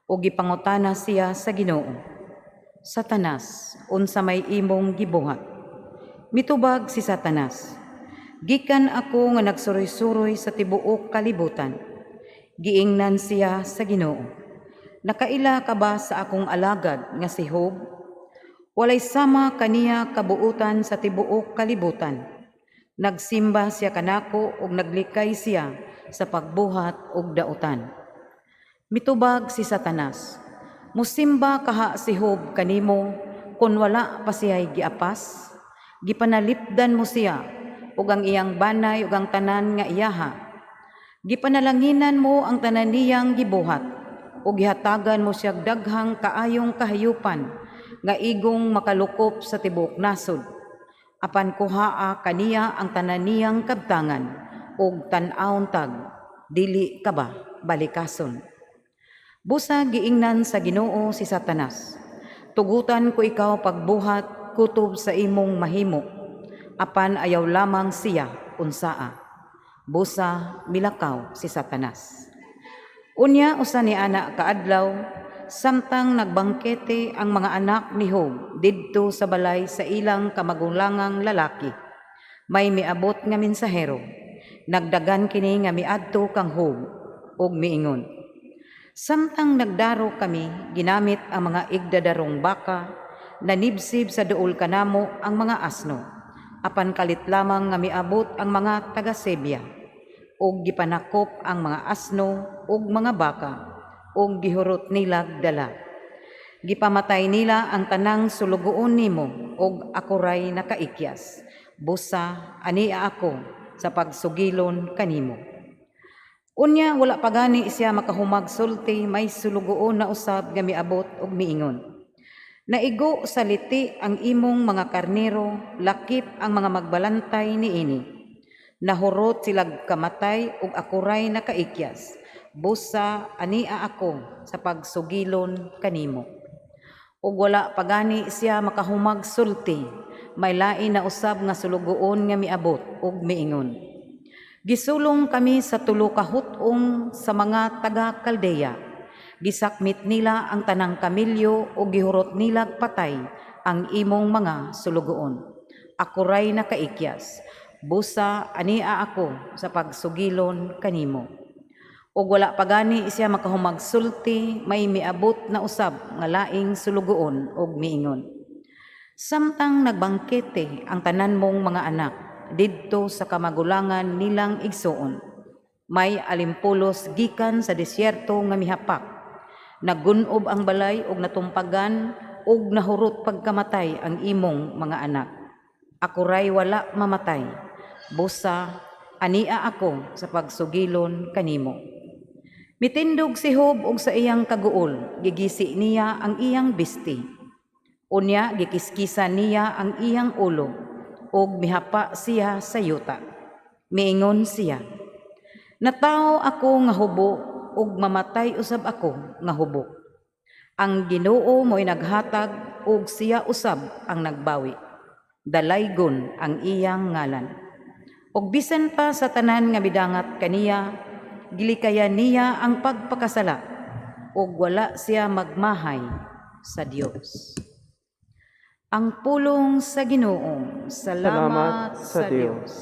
Ug gipangutana siya sa Ginoo. "Satanas, unsa may imong gibuhat?" Mitubag si Satanas, "Gikan ako nga nagsuroy-suroy sa tibuok kalibutan." Giingnan siya sa Ginoo, "Nakaila ka ba sa akong alagad nga si Job? Walay sama kaniya kabuutan sa tibuok kalibutan. Nagsimba siya kanako ug naglikay siya sa pagbuhat og dautan." Mitubag si Satanas, "Musimba kaha si Job kanimo kon wala pa siya'y giapas? Gipanalipdan mo siya ug ang iyang banay ug ang tanan nga iyaha. Gipanalanginan mo ang tanan niyang gibuhat ug gihatagan mo siya daghang kaayong kahayupan nga igong makalukop sa tibuok nasod. Apan kuhaa kaniya ang tanan niyang kabtangan ug tan-awon tag dili ka ba balikason?" Busa giingnan sa Ginoo si Satanas, "Tugutan ko ikaw pagbuhat kutob sa imong mahimo, apan ayaw lamang siya unsaa." Busa milakaw si Satanas. Unya usa ni ana kaadlaw, samtang nagbangkete ang mga anak ni Job didto sa balay sa ilang kamagulangang lalaki, may miabot nga mensahero. Nagdagan kini nga miadto kang Job ug miingon, "Samtang nagdaro kami, ginamit ang mga igdadarong baka, nanibsib sa duol kanamo ang mga asno. Apan kalit lamang nga miabot ang mga taga-Sebya, ug gipanakop ang mga asno ug mga baka, ug gihurot nilag dala. Gipamatay nila ang tanang sulugoon nimo ug ako ray nakaikyas. Busa ania ako sa pagsugilon kanimo." Unya wala pa gani siya makahumag sulti, may sulugoon na usab nga miabot ug miingon, "Naigo sa liti ang imong mga karnero, lakip ang mga magbalantay niini. Nahurot silag kamatay ug ako ray nakaikyas. Busa ania ako sa pagsugilon kanimo." Ug wala pa gani siya makahumag sulti, may lain na usab nga sulugoon nga miabot ug miingon, "Gisulong kami sa tulo ka hut-ong sa mga taga Kaldea. Gisakmit nila ang tanang kamilyo ug gihurot nilag patay ang imong mga sulugoon. Ako ray nakaikyas. Busa ania ako sa pagsugilon kanimo." Ug wala pa gani siya makahumag sulti, may miabot na usab nga laing sulugoon ug miingon, "Samtang nagbangkete ang tanan mong mga anak didto sa kamagulangan nilang igsuon, may alimpulos gikan sa disyerto nga mihapak. Naggun-ob ang balay ug natumpagan ug nahurot pagkamatay ang imong mga anak. Ako ray wala mamatay. Busa ania ako sa pagsugilon kanimo." Mitindog si Job og sa iyang kaguol, gigisi niya ang iyang bisti. Unya gikiskisan niya ang iyang ulo ug mihapa siya sa yuta. Miingon siya, "Natawo ako nga hubo ug mamatay usab ako nga hubo. Ang Ginoo mo'y naghatag ug siya usab ang nagbawi. Dalaygon ang iyang ngalan." Ug bisan pa sa tanan nga midangat kaniya, gilikayan niya ang pagpakasala ug wala siya magmahay sa Dios. Ang pulong sa Ginoo. Salamat Salamat sa sa Dios. Dios.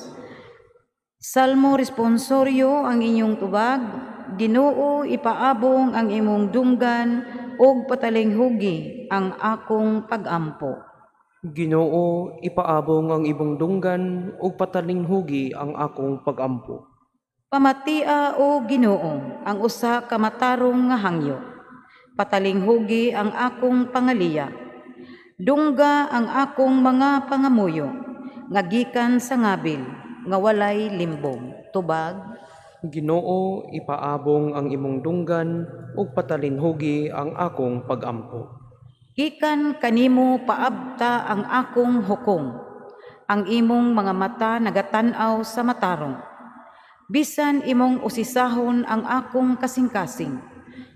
Salmo responsoryo ang inyong tubag, Ginoo, ipaabong ang imong dunggan ug patalinghugi ang akong pagampo. Ginoo, ipaabong ang imong dunggan ug patalinghugi ang akong pagampo. Pamatia, o Ginoo, ang usa ka matarong nga hangyo. Patalinghugi ang akong pangaliya. Dungga ang akong mga pangamuyo nga gikan sa ngabil nga walay limbong. Tubag. Ginoo, ipaabong ang imong dunggan ug patalinhugi ang akong pagampo. Gikan kanimo paabta ang akong hukom. Ang imong mga mata nagatan-aw sa matarong. Bisan imong usisahon ang akong kasing-kasing,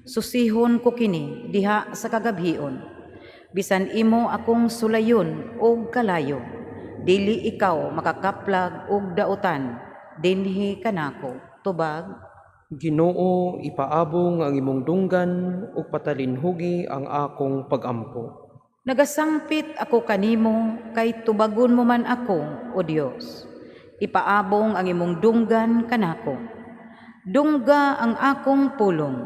susihon ko kini diha sa kagabhion. Bisan imo akong sulayon og kalayo, dili ikaw makakaplag og dautan dinhi kanako. Tubag. Ginoo, ipaabong ang imong dunggan ug patalinhugi ang akong pagampo. Nagasangpit ako kanimo kay tubagon mo man ako, O Dios. Ipaabong ang imong dunggan kanako. Dungga ang akong pulong.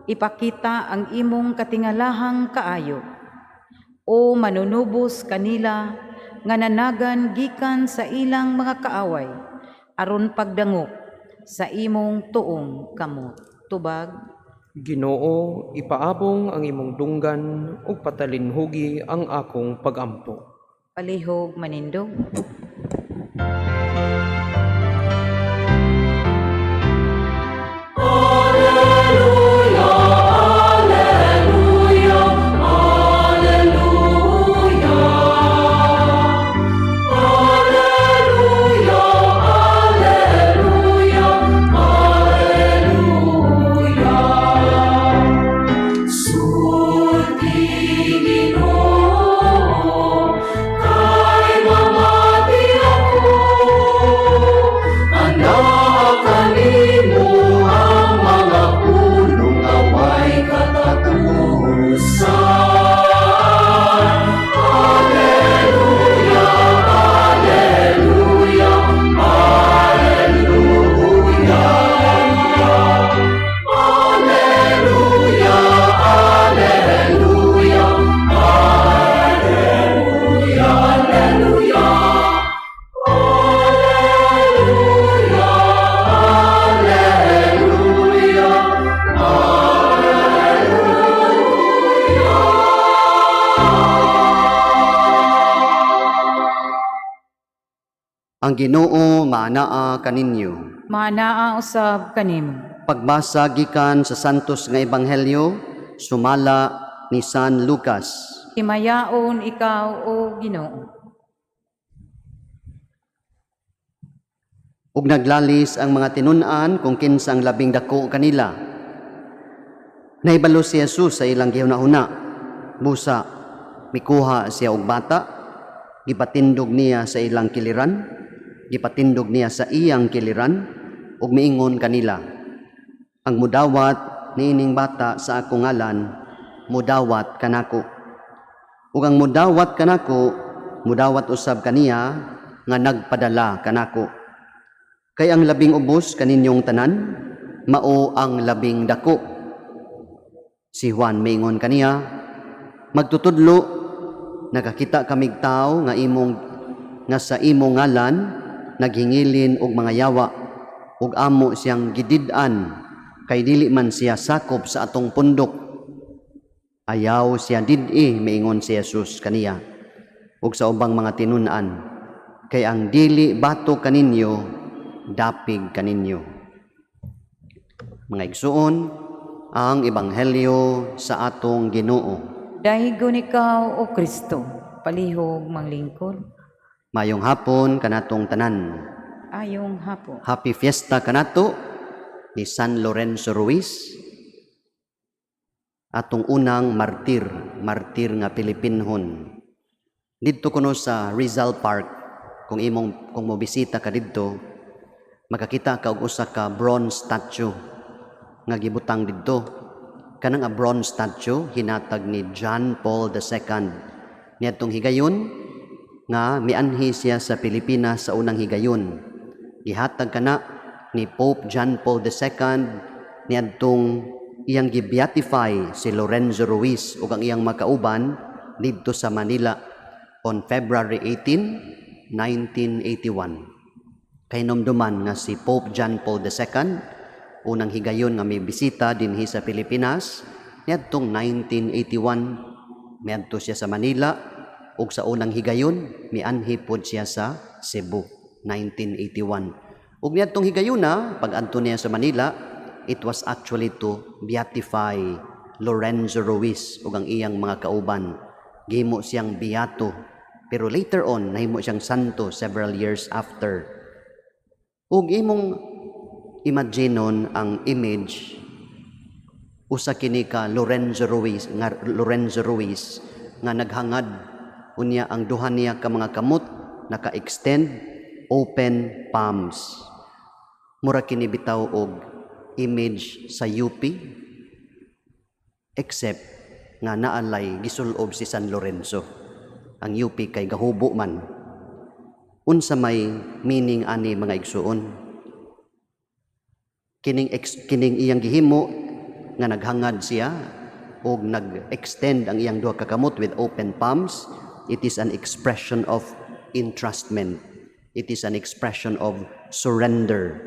Ipakita ang imong katingalahang kaayo. O manunubos kanila nga nanagan gikan sa ilang mga kaaway aron pagdangop sa imong tuong kamot. Tubag. Ginoo, ipaabong ang imong dunggan ug patalinhugi ang akong pagampo. Palihog manindog. Sulti, Ginoo, kay mamati ako. Anaa kanimo ang mga pulong nga way katapusan. Alleluia, Alleluia, Alleluia. Alleluia, Alleluia, Alleluia, Alleluia. Alleluia, Alleluia, Alleluia. Ang Ginoo maanaa kaninyo. Maanaa usab kanimo. Pagbasa gikan sa Santos nga Ebanghelyo sumala ni San Lucas. Himayaon ikaw, O Ginoo. Ug naglalis ang mga tinun-an kung kinsa ang labing dako kanila. Nahibalo si Jesus sa ilang gihuna-huna. Busa, mikuha siya og bata, gipatindog niya sa ilang kiliran, gipatindog niya sa iyang kiliran, ug miingon kanila: "Ang mudawat niining bata sa akong ngalan, mudawat kanako. Ug ang mudawat kanako, mudawat usab kaniya nga nagpadala kanako. Kay ang labing ubos kaninyong tanan, mao ang labing dako." Si Juan miingon kaniya, "Magtutudlo, nakakita kamig tawo nga sa imong ngalan naghingilin og mga yawa, ug amo siyang gidid-an kay dili man siya sakop sa atong pundok." "Ayaw siya did-i," miingon si Jesus kaniya ug sa ubang mga tinun-an, "kay ang dili batok kaninyo, dapig kaninyo." Mga igsuon, ang ebanghelyo sa atong Ginoo. Daygon ikaw, O Kristo. Palihog manglingkod. Mayong hapon kanatong tanan. Ayong hapon. Happy Fiesta kanato ni San Lorenzo Ruiz, atong unang martir, martir nga Pilipinhon. Didto kuno sa Rizal Park, kung mobisita ka didto, makakita ka og usa ka bronze statue nga gibutang didto. Kanang a bronze statue hinatag ni John Paul II niadtong higayon nga mianhi siya sa Pilipinas sa unang higayon. Gihatag kana ni Pope John Paul II niadtong iyang gibeatify si Lorenzo Ruiz ug ang iyang makauban didto sa Manila on February 18, 1981. Kahinumduman nga si Pope John Paul II unang higayon nga may bisita dinhi sa Pilipinas niadtong 1981. Miadto siya sa Manila ug sa unang higayon mianhi pod siya sa Cebu 1981. Ug niadtong higayuna, pag-adto niya sa Manila, it was actually to beatify Lorenzo Ruiz ug ang iyang mga kauban. Gihimo siyang beato. Pero later on, nahimo siyang santo several years after. Ug imong imaginon ang image, usa kini ka Lorenzo Ruiz nga naghangad, unya ang duha niya ka mga kamot naka-extend, open palms. Mura kini bitaw og image sa UP, except nga naalay gisulob si San Lorenzo. Ang UP kay gahubo man. Unsa may meaning ani, mga igsuon? Kining iyang gihimo nga naghangad siya og nag-extend ang iyang duha ka kamot with open palms, it is an expression of entrustment. It is an expression of surrender,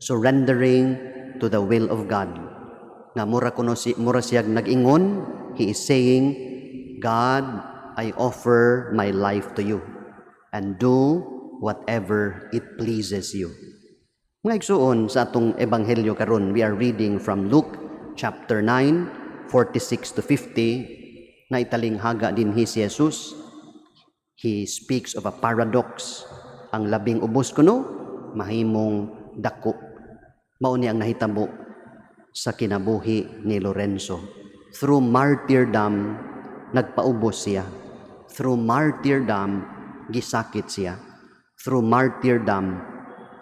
surrendering to the will of God. Nga mura kuno si mura siya nag-ingon, he is saying, "God, I offer my life to you and do whatever it pleases you." Mga igsuon, sa atong ebanghelyo karon, we are reading from Luke chapter 9, 46 to 50, na italinghaga dinhi si Jesus. He speaks of a paradox. Ang labing ubos kuno mahimong dako. Mao ni ang nahitabo sa kinabuhi ni Lorenzo. Through martyrdom, nagpaubos siya. Through martyrdom, gisakit siya. Through martyrdom,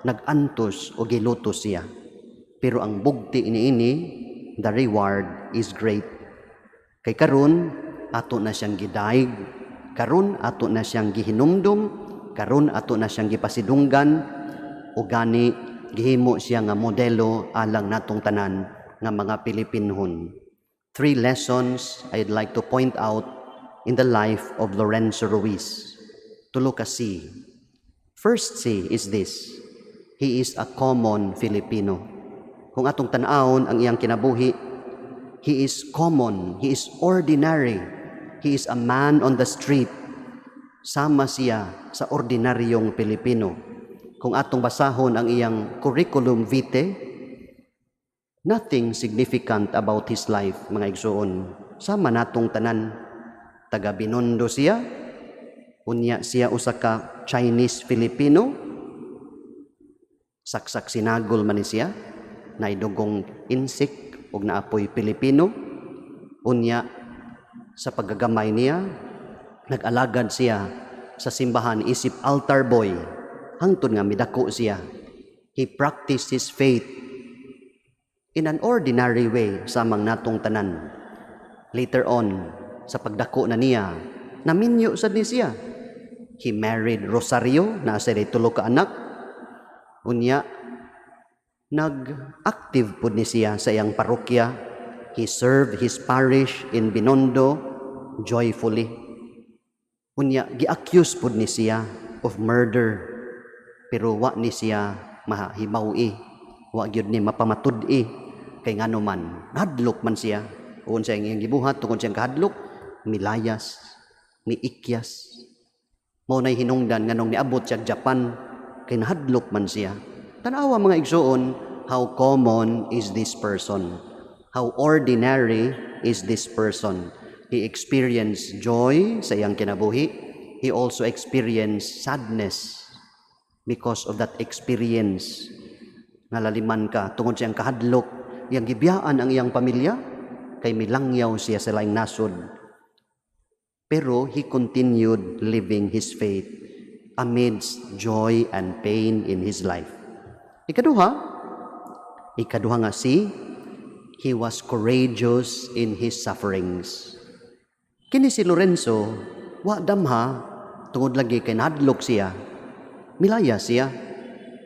nagantos o gilutos siya. Pero ang bugti niini, the reward is great. Kay karon ato na siyang gidayeg, karon ato na siyang gihinumdum, karon ato na siyang gipasidunggan, o gani gihimo siya nga modelo alang natong tanan nga mga Pilipinhon. Three lessons I'd like to point out in the life of Lorenzo Ruiz. Tulo ka C. First C is this. He is a common Filipino. Kung atong tan-awon ang iyang kinabuhi, he is common, he is ordinary. He is a man on the street. Sama siya sa ordinaryong Pilipino. Kung atong basahon ang iyang curriculum vitae, nothing significant about his life, mga igsuon. Sama natong tanan, taga Binondo siya, unya siya usa ka Chinese Filipino, saksak sinagol man ni siya, naidugong insik ug naapoy Pilipino. Unya sa paggagamay niya, nag-alagad siya sa simbahan isip altar boy hangtod nga midako siya. He practiced his faith in an ordinary way samang natong tanan. Later on, sa pagdako na niya, naminyo sad ni siya. He married Rosario, naa sila tulo ka anak. Unya, nag-active pud ni siya sa iyang parokya. He served his parish in Binondo joyfully. Unya, gi-accuse pud ni siya of murder. Pero wa ni siya mahibaw-i. Wa gyud ni mapamatud-i kay ngano man nahadlok man siya. Unsa iyang gibuhat tungod siyang kahadlok? Milayas, miikyas. Mao nay hinungdan nganong niabot siya Japan, kay nahadlok man siya. Tan-awa, mga igsuon, how common is this person? How ordinary is this person? He experienced joy sa iyang kinabuhi. He also experienced sadness because of that experience. Ngalaliman ka tungod siyang kahadlok, iyang gibiyaan ang iyang pamilya kay milangyaw siya sa laing nasod. Pero he continued living his faith amidst joy and pain in his life. Ikaduha nga si, he was courageous in his sufferings. Kini si Lorenzo, wa damha tungod lagi kay nahadlok siya. Milaya siya.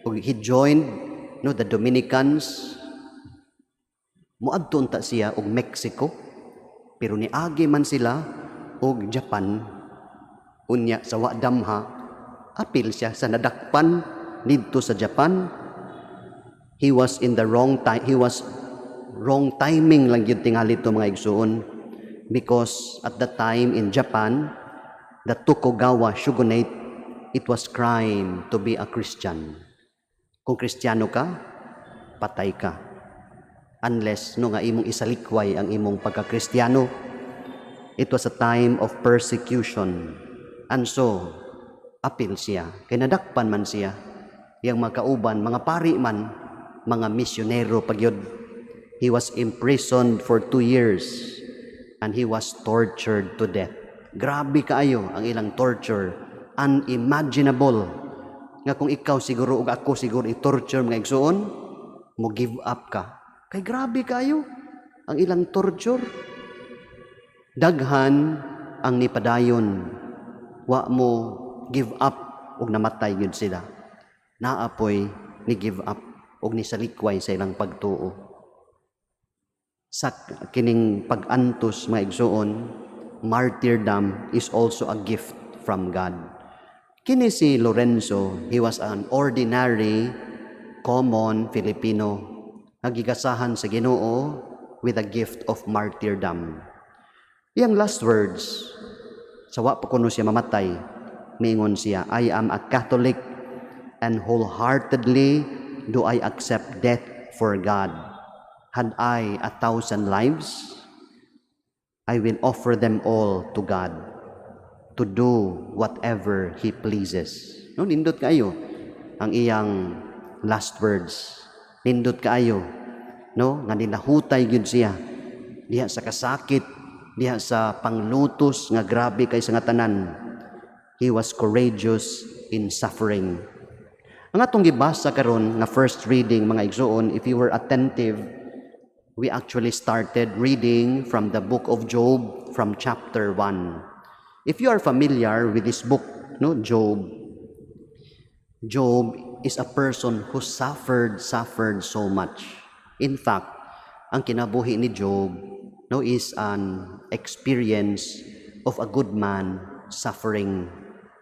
Ug he joined, no, the Dominicans. Muadto unta siya og Mexico, pero niagi man sila og Japan. Unya sa wa damha, apil siya sa nadakpan didto sa Japan. He was in the wrong time. He was wrong timing lang gyud tingali to, mga igsuon, because at the time in Japan, the Tokugawa shogunate, it was crime to be a Christian. Kung Kristiyano ka, patay ka. Unless, no, nga imong isalikway ang imong pagka-Kristiyano. It was a time of persecution. And so, apil siya. Kay nadakpan man siya. Iyang mga kauban, mga pari man, mga misyonero pagyud. He was imprisoned for 2 years and he was tortured to death. Grabe kaayo ang ilang torture. Unimaginable. Nga kung ikaw siguro ug ako siguro i-torture, mga igsuon, mo give up ka. Kay grabe kaayo ang ilang torture. Daghan ang nipadayon. Wa mo give up ug namatay gyud sila. Naa poy ni give up ug nisalikway sa ilang pagtuo. Sa kining pag-antos, mga igsuon, martyrdom is also a gift from God. Kini si Lorenzo, he was an ordinary, common Filipino nga gigasahan sa Ginoo with a gift of martyrdom. Iyang last words, sa wa pa kuno siya mamatay, miingon siya, "I am a Catholic and wholeheartedly do I accept death for God. Had I 1,000 lives, I will offer them all to God to do whatever He pleases." No, nindot kaayo ang iyang last words. Nindot kaayo, no, nga nilahutay gyud siya diha sa kasakit, diha sa panglutos nga grabe kay sa nga tanan. He was courageous in suffering. Ang atong gibasa karon nga first reading, mga igsuon, if you were attentive, we actually started reading from the book of Job, from chapter 1. If you are familiar with this book, no, Job, Job is a person who suffered, suffered so much. In fact, ang kinabuhi ni Job, no, is an experience of a good man suffering.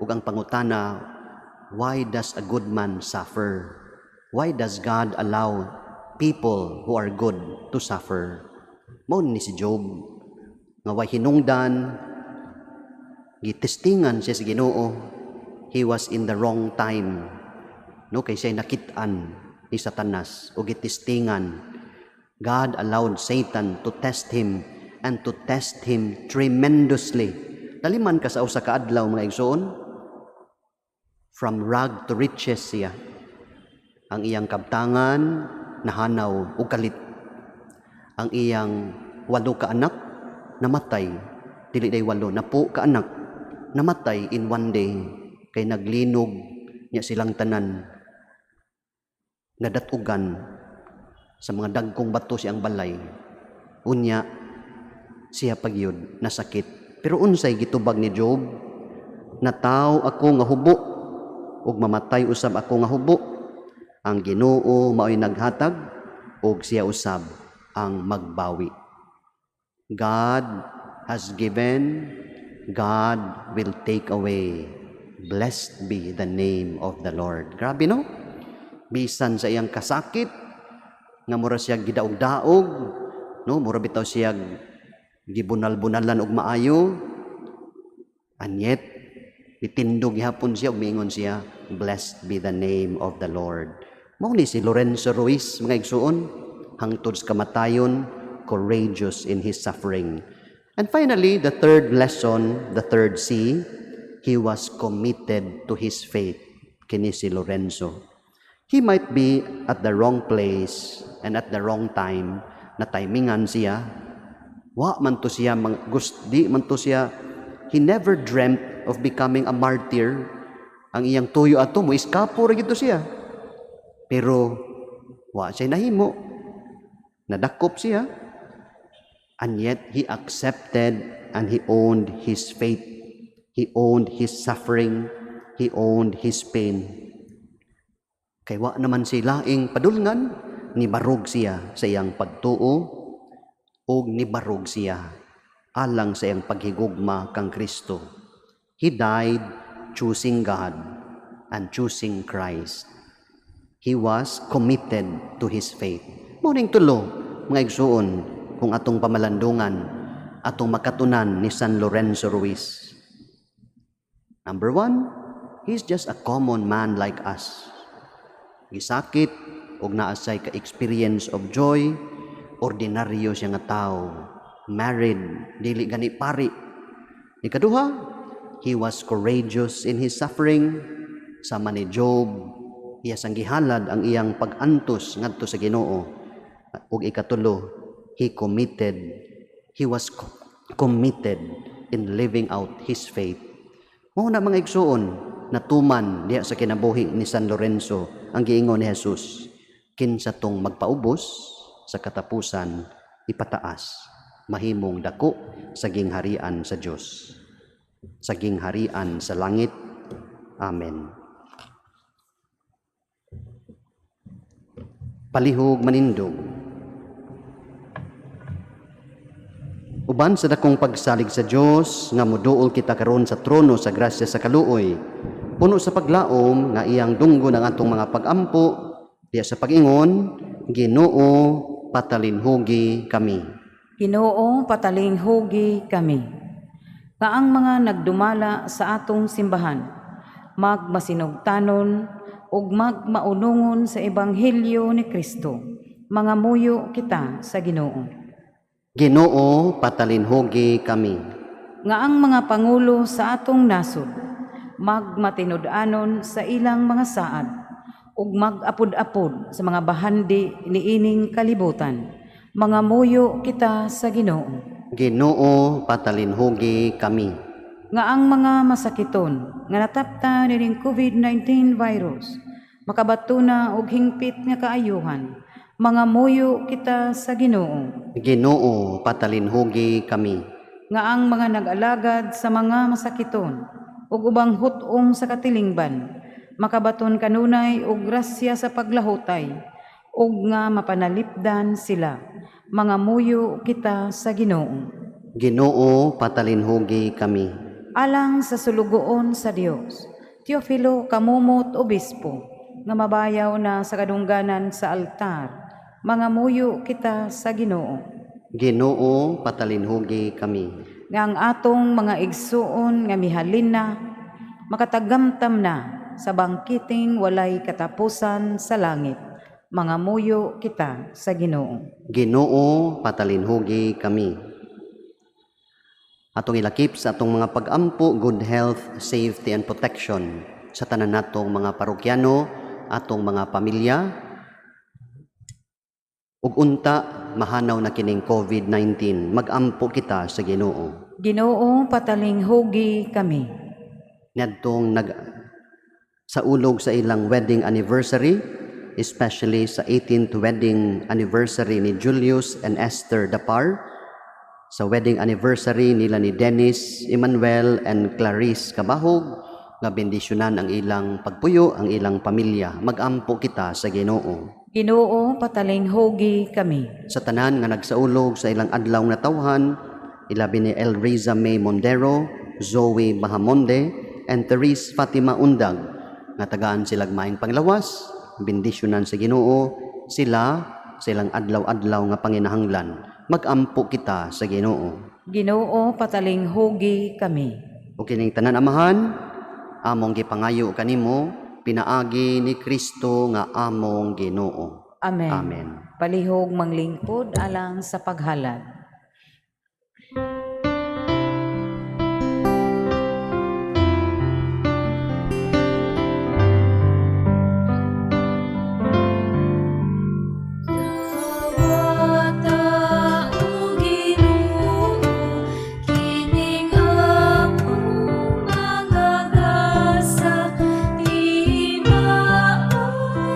Ug ang pangutana, why does a good man suffer? Why does God allow people who are good to suffer? Mao ni si Job nga way hinungdan, gitestingan siya sa Ginoo. He was in the wrong time. No, kay siya nakit-an ni Satanas o gitestingan. God allowed Satan to test him and to test him tremendously. Dali man ka sa usa ka adlaw, mga igsoon. From rag to riches siya. Ang iyang kabtangan nahanaw og kalit. Ang iyang walo ka anak namatay. Dili day walo, napo ka anak namatay in one day kay naglinog niya silang tanan, nadatugan sa mga dagkong bato siyang balay. Unya siya pagyud nasakit. Pero unsay gitubag ni Job? "Nataw ako nga hubo ug mamatay usab ako nga hubo. Ang Ginoo mao'y naghatag ug siya usab ang magbawi." God has given, God will take away. Blessed be the name of the Lord. Grabe, no? Bisan sa iyang kasakit, nga mura siya gidaog-daog, no? Mura bitaw siya gibunal-bunalan og maayo. And yet, mitindog gihapon siya ug miingon siya, "Blessed be the name of the Lord." Mao ni si Lorenzo Ruiz, mga igsuon, hangtod sa kamatayon, courageous in his suffering. And finally, the third lesson, the third C, he was committed to his faith. Kini si Lorenzo. He might be at the wrong place and at the wrong time, na timingan siya. Wa man to siya, di man to siya, he never dreamt of becoming a martyr. Ang iyang tuyo ato, mo iskapo ra gito siya. Pero wa siya nahimo. Nadakop siya. And yet he accepted and he owned his fate. He owned his suffering. He owned his pain. Kay wa naman siya laing padulngan, nibarog siya sa iyang pagtuo ug nibarog siya alang sa iyang paghigugma kang Kristo. He died choosing God and choosing Christ. He was committed to his faith. Mao ning tulo, mga igsuon, kung atong pamalandungan, atong makatunan ni San Lorenzo Ruiz. Number one, he's just a common man like us. Gisakit og naa siya'y ka-experience of joy, ordinaryo siya nga tao. Married, dili gani pari. Ikaduha, he was courageous in his suffering. Sama ni Job, iya sang gihalad ang iyang pag-antos ngadto sa Ginoo. Ug ikatulo, he was committed in living out his faith. Mao na, mga igsuon, natuman diha sa kinabuhi ni San Lorenzo ang giingon ni Jesus, "Kinsa tong magpaubos sa katapusan ipataas, mahimong dako sa gingharian sa Dios, sa gingharian sa langit." Amen. Palihog manindog. Uban sa dakong pagsalig sa Dios nga moduol kita karon sa trono sa grasya sa kaluoy, puno sa paglaom nga iyang dunggon ang atong mga pagampo diya sa pag-ingon, "Ginoo, patalinhugi kami." Ginoo, patalinghugi kami. Nga ang mga nagdumala sa atong simbahan, magmasinugtanon ug magmaunungon sa ebanghelyo ni Kristo. Mangamuyo kita sa Ginoo. Ginoo, patalinhugi kami. Nga ang mga pangulo sa atong nasod magmatinud-anon sa ilang mga saad ug mag-apod-apod sa mga bahandi niining kalibutan. Mangamuyo kita sa Ginoo. Ginoo, patalinhugi kami. Nga ang mga masakiton nga natapta nining COVID-19 virus makabatuna og hingpit nga kaayuhan. Mangamuyo kita sa Ginoo. Ginoo, patalinhugi kami. Nga ang mga nag-alagad sa mga masakiton ug ubang hut-ong sa katilingban makabaton kanunay og grasya sa paglahutay ug nga mapanalipdan sila. Mangamuyo kita sa Ginoo. Ginoo, patalinhugi kami. Alang sa sulugoon sa Dios, Teofilo Camomot Obispo, nga mabayaw na sa kadungganan sa altar, mangamuyo kita sa Ginoo. Ginoo, patalinhugi kami. Nga ang atong mga igsuon nga mihalin na, makatagamtam na sa bangkiting walay katapusan sa langit. Mangamuyo kita sa Ginoo. Ginoo, patalinhugi kami. Atong ilakip sa atong mga pag-ampo, good health, safety and protection sa tanan natong mga parokyano, atong mga pamilya, ug unta mahanaw na kining COVID-19. Magampo kita sa Ginoo. Ginoo, patalinghugi kami. Niadtong nag saulog sa ilang wedding anniversary, especially sa 18th wedding anniversary ni Julius and Esther Dapar, sa wedding anniversary nila ni Dennis Emmanuel and Clarice Cabahug, nga bendisyonan ang ilang pagpuyo, ang ilang pamilya. Magampo kita sa Ginoo. Ginoo, patalinghugi kami. Sa tanan nga nagsaulog sa ilang adlaw nga tawhan, ilabi ni Elriza May Mondero, Zoe Bahamonde, and Therese Fatima Undag, nga tagaan silag maayong panglawas, bendisyonan sa Ginoo sila sa ilang adlaw-adlaw nga panginahanglan. Magampo kita sa Ginoo. Ginoo, patalinghugi kami. O kining tanan, Amahan, among gipangayo kanimo pinaagi ni Kristo nga among Ginoo. Amen. Amen. Palihog manglingkod alang sa paghalad. Dawata, O Ginoo, kining among mga gasa, timaan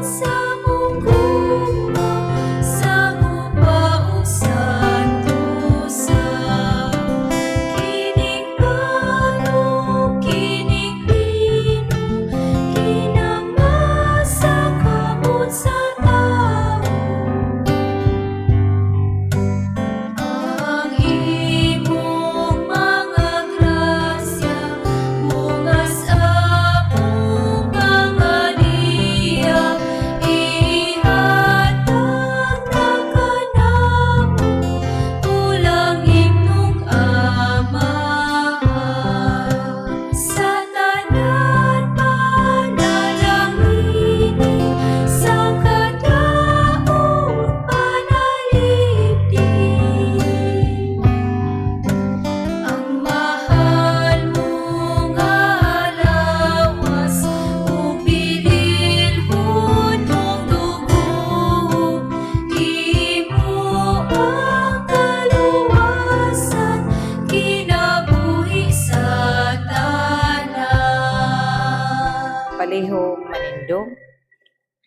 sa among gugma, sa guba ug santo.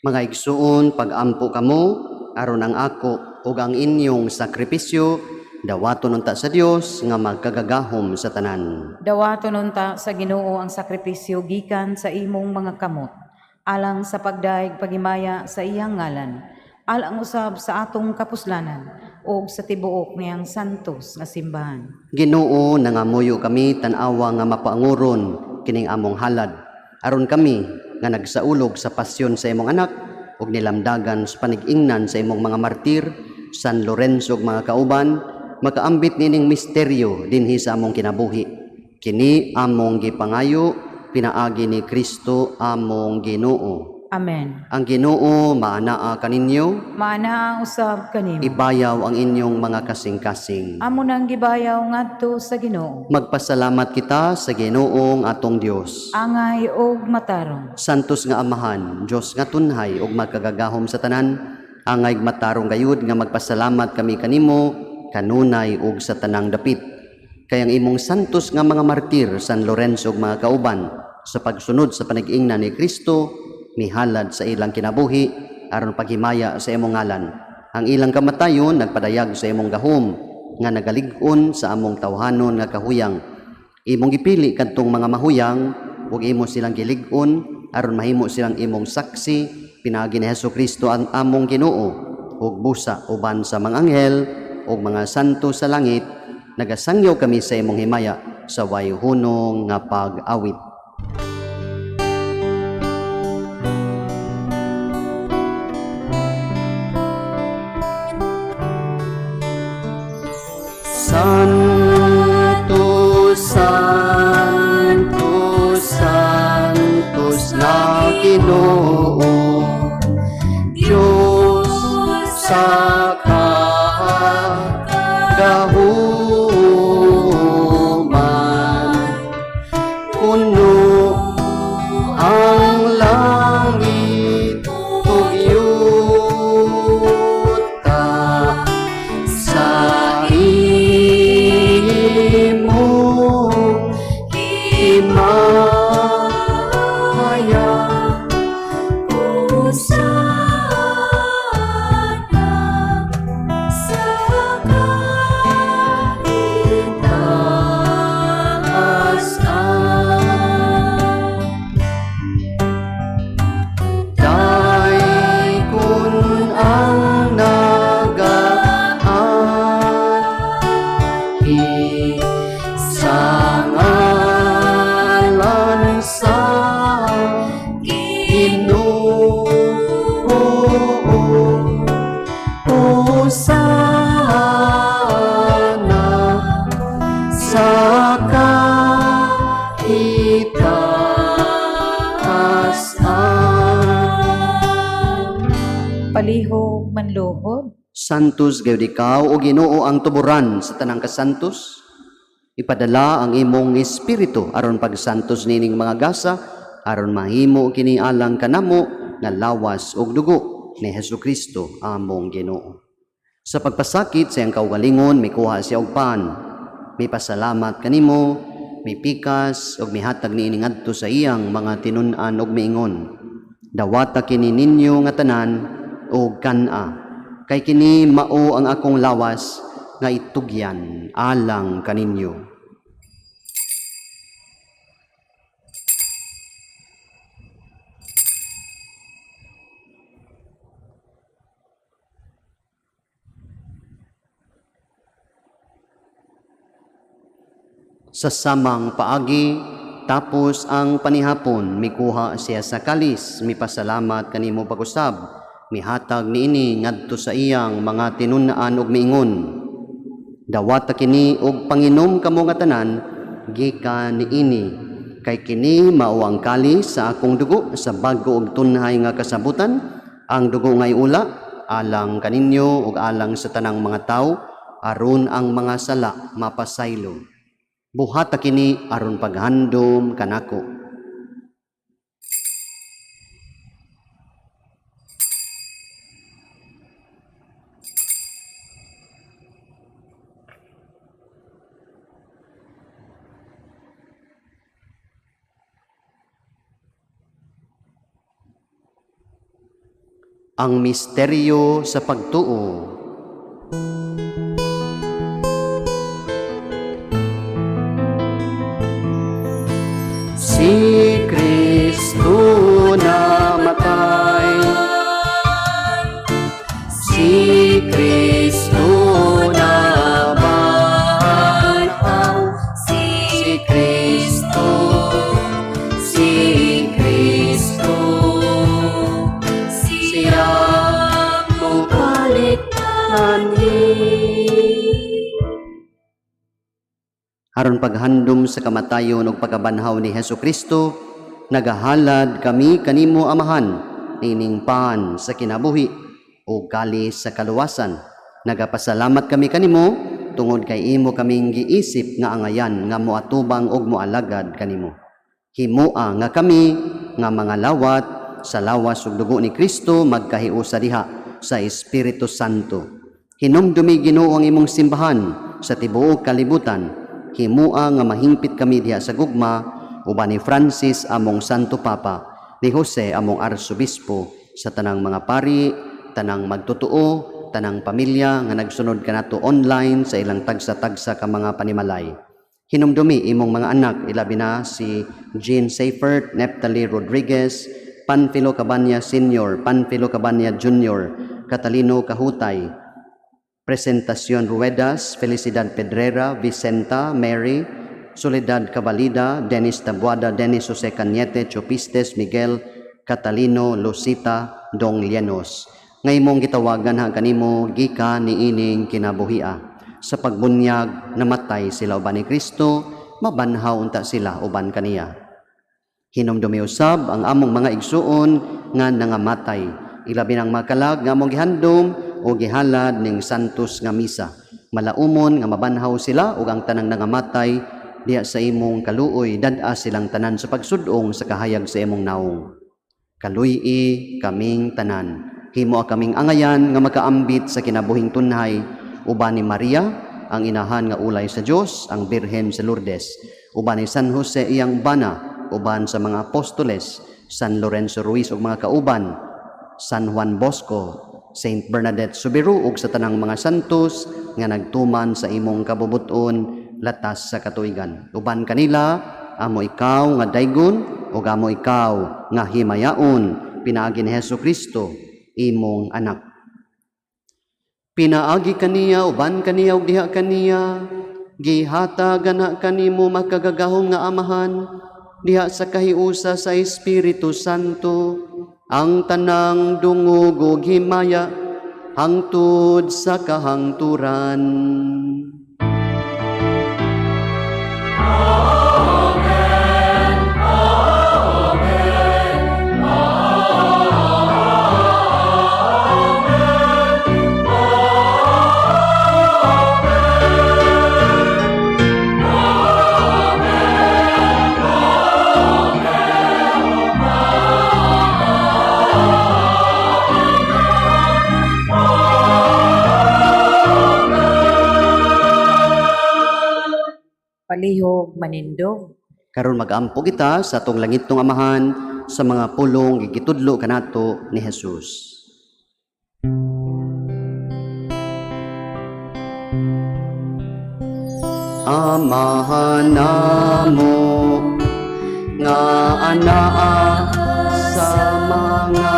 Mga igsuon, pag-ampo kamo aron ang ako ug ang inyong sakripisyo dawaton unta sa Dios nga magkagagahom sa tanan. Dawaton unta sa Ginoo ang sakripisyo gikan sa imong mga kamot, alang sa pagdaig paghimaya sa iyang ngalan, alang usab sa atong kapuslanan ug sa tibuok niyang santos nga simbahan. Ginoo, nangamuyo kami tan-awa nga mapaanguron kining among halad aron kami nga nagsaulog sa pasyon sa imong anak ug nilamdagan sa panig-ingnan sa imong mga martir San Lorenzo ug mga kauban makaambit nining misteryo dinhi sa among kinabuhi. Kini among gipangayo pinaagi ni Kristo among Ginoo. Amen. Ang Ginoo maanaa kaninyo, Maanaa usab kanimo. ibayaw ang inyong mga kasing-kasing. Amo nang gibayaw ngadto sa Ginoo. Magpasalamat kita sa Ginoong atong Dios. Angay og matarong. Santos nga Amahan, Dios nga tunhay ug magkagagahom sa tanan, angay matarong gayud nga magpasalamat kami kanimo kanunay ug sa tanang dapit. Kay ang imong santos nga mga martir San Lorenzo ug mga kauban sa pagsunod sa panag-ingnan ni Kristo mihalad sa ilang kinabuhi aron paghimaya sa imong ngalan. Ang ilang kamatayon nagpadayag sa imong gahom nga nagalig-on sa among tawhanon nga kahuyang. Imong gipili kadtong mga mahuyang ug imo silang gilig-on aron mahimo silang imong saksi pinaagi ni Hesus Kristo ang among Ginoo ug busa uban sa mga anghel ug mga santo sa langit nagasangyaw kami sa imong himaya sa way hunong nga pag-awit. Santo, Santo, Santos na Ginoo, Diyos sa kagahuman. Puno ang langit ug yuta sa imong himaya. Hosana sa kaitaasan. Daykon ang nagaanhi sa ngalan sa Ginoo. Hosana sa kaitaasan. Palihog manluhod. Santos gayud ikaw o Ginoo ang tuburan sa tanang kasantos. Ipadala ang imong espiritu aron pagsantos nining mga gasa aron mahimo kini alang kanamo nga lawas ug dugo ni Hesukristo among Ginoo. Sa pagpasakit sa iyang kaugalingon mikuha siya og pan, mipasalamat kanimo, mipikas ug mihatag niini ngadto sa iyang mga tinun-an ug miingon. Dawata kini ninyo nga tanan og kan-a, kay kini mao ang akong lawas nga itugyan alang kaninyo. Sa samang paagi, tapos ang panihapon, mikuha siya sa kalis, mipasalamat kanimo pag-usab, mihatag niini ngadto sa iyang mga tinun-an ug miingon. Dawata kini og panginom kamo nga tanan gikan niini, kay kini mao ang kalis sa akong dugo sa bag-o ug tunhay nga kasabutan, ang dugo nga iula alang kaninyo ug alang sa tanang mga tawo aron ang mga sala mapasaylo. Buhata kini aron paghandom kanako. Ang misteryo sa pagtuo. Si Kristo namatay, si Kristo nabanhaw, si Kristo, si Kristo, siya mobalik anhi. Aron paghandom sa kamatayon ug pagkabanhaw ni Hesus Kristo, nagahalad kami kanimo, Amahan, nining pan sa kinabuhi o kalis sa kaluwasan. Nagapasalamat kami kanimo tungod kay imo kaming giisip nga angayan nga moatubang ug moalagad kanimo. Himoa nga kami nga mga lawat sa lawas ug dugo ni Kristo magkahiusa diha sa Espiritu Santo. Hinumdumi, Ginoo, ang imong simbahan sa tibuok kalibutan. Himoa nga mahingpit kami diha sa gugma uban ni Francis among Santo Papa, ni Jose among Arsobispo, sa tanang mga pari, tanang magtotoo, tanang pamilya nga nagsunod kanato online sa ilang tagsa-tagsa ka mga panimalay. Hinumdumi imong mga anak, ilabi na si Jean Seifert, Neptali Rodriguez, Panfilo Cabanya Sr., Panfilo Cabanya Jr., Catalino Kahutay, Presentacion Ruedas, Felicidad Pedrera, Vicenta, Mary, Soledad Cavalida, Dennis Tabuada, Dennis Jose Cañete, Chopistes, Miguel, Catalino, Lucita, Dong Lienos, nga imong gitawagan ha kanimo gikan niining kinabuhia. Sa pagbunyag, namatay sila uban ni Kristo, mabanhaw unta sila uban kaniya. Hinumdumi usab ang among mga igsuon nga nangamatay, ilabi nang makalag nga among gihandom o gihalad ning santos nga misa. Malaumon nga mabanhaw sila ug ang tanang nangamatay diha sa imong kaluoy, dad-a silang tanan sa pagsudong sa kahayag sa imong naong. Kaluy-i kaming tanan. Himoa kaming angayan nga makaambit sa kinabuhing tunhay uban ni Maria, ang inahan nga ulay sa Dios, ang Birhen sa Lourdes, uban ni San Jose iyang bana, uban sa mga apostoles, San Lorenzo Ruiz ug mga kauban, San Juan Bosco, Saint Bernadette Soubirous ug sa tanang mga santos nga nagtuman sa imong kabubuton latas sa katuigan. Uban kanila, amo ikaw nga daygon ug amo ikaw nga himayaon pinaagi ni Hesus Kristo, imong anak. Pinaagi kaniya, uban kaniya ug diha kaniya, gihatag ana kanimo, makagagahom nga Amahan, diha sa kahiusa sa Espiritu Santo, ang tanang dungog ug himaya hangtod sa kahangturan. Palihog manindog. Karon mag-ampo kita sa atong langitnong Amahan sa mga pulong gitudlo kanato ni Jesus. Amahan namo nga anaa sa mga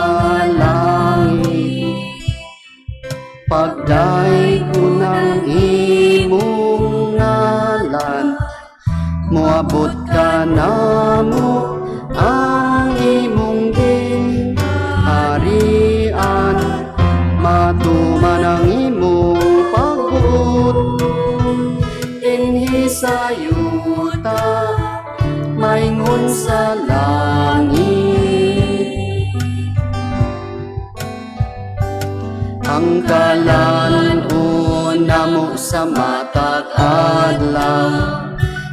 langit, pagdaygon ang imong ngalan, moabot kanamo ang imong gingharian, matuman ang imong pagbuot dinhi sa yuta maingon sa langit. Ang kalan-on namo sa matag adlaw,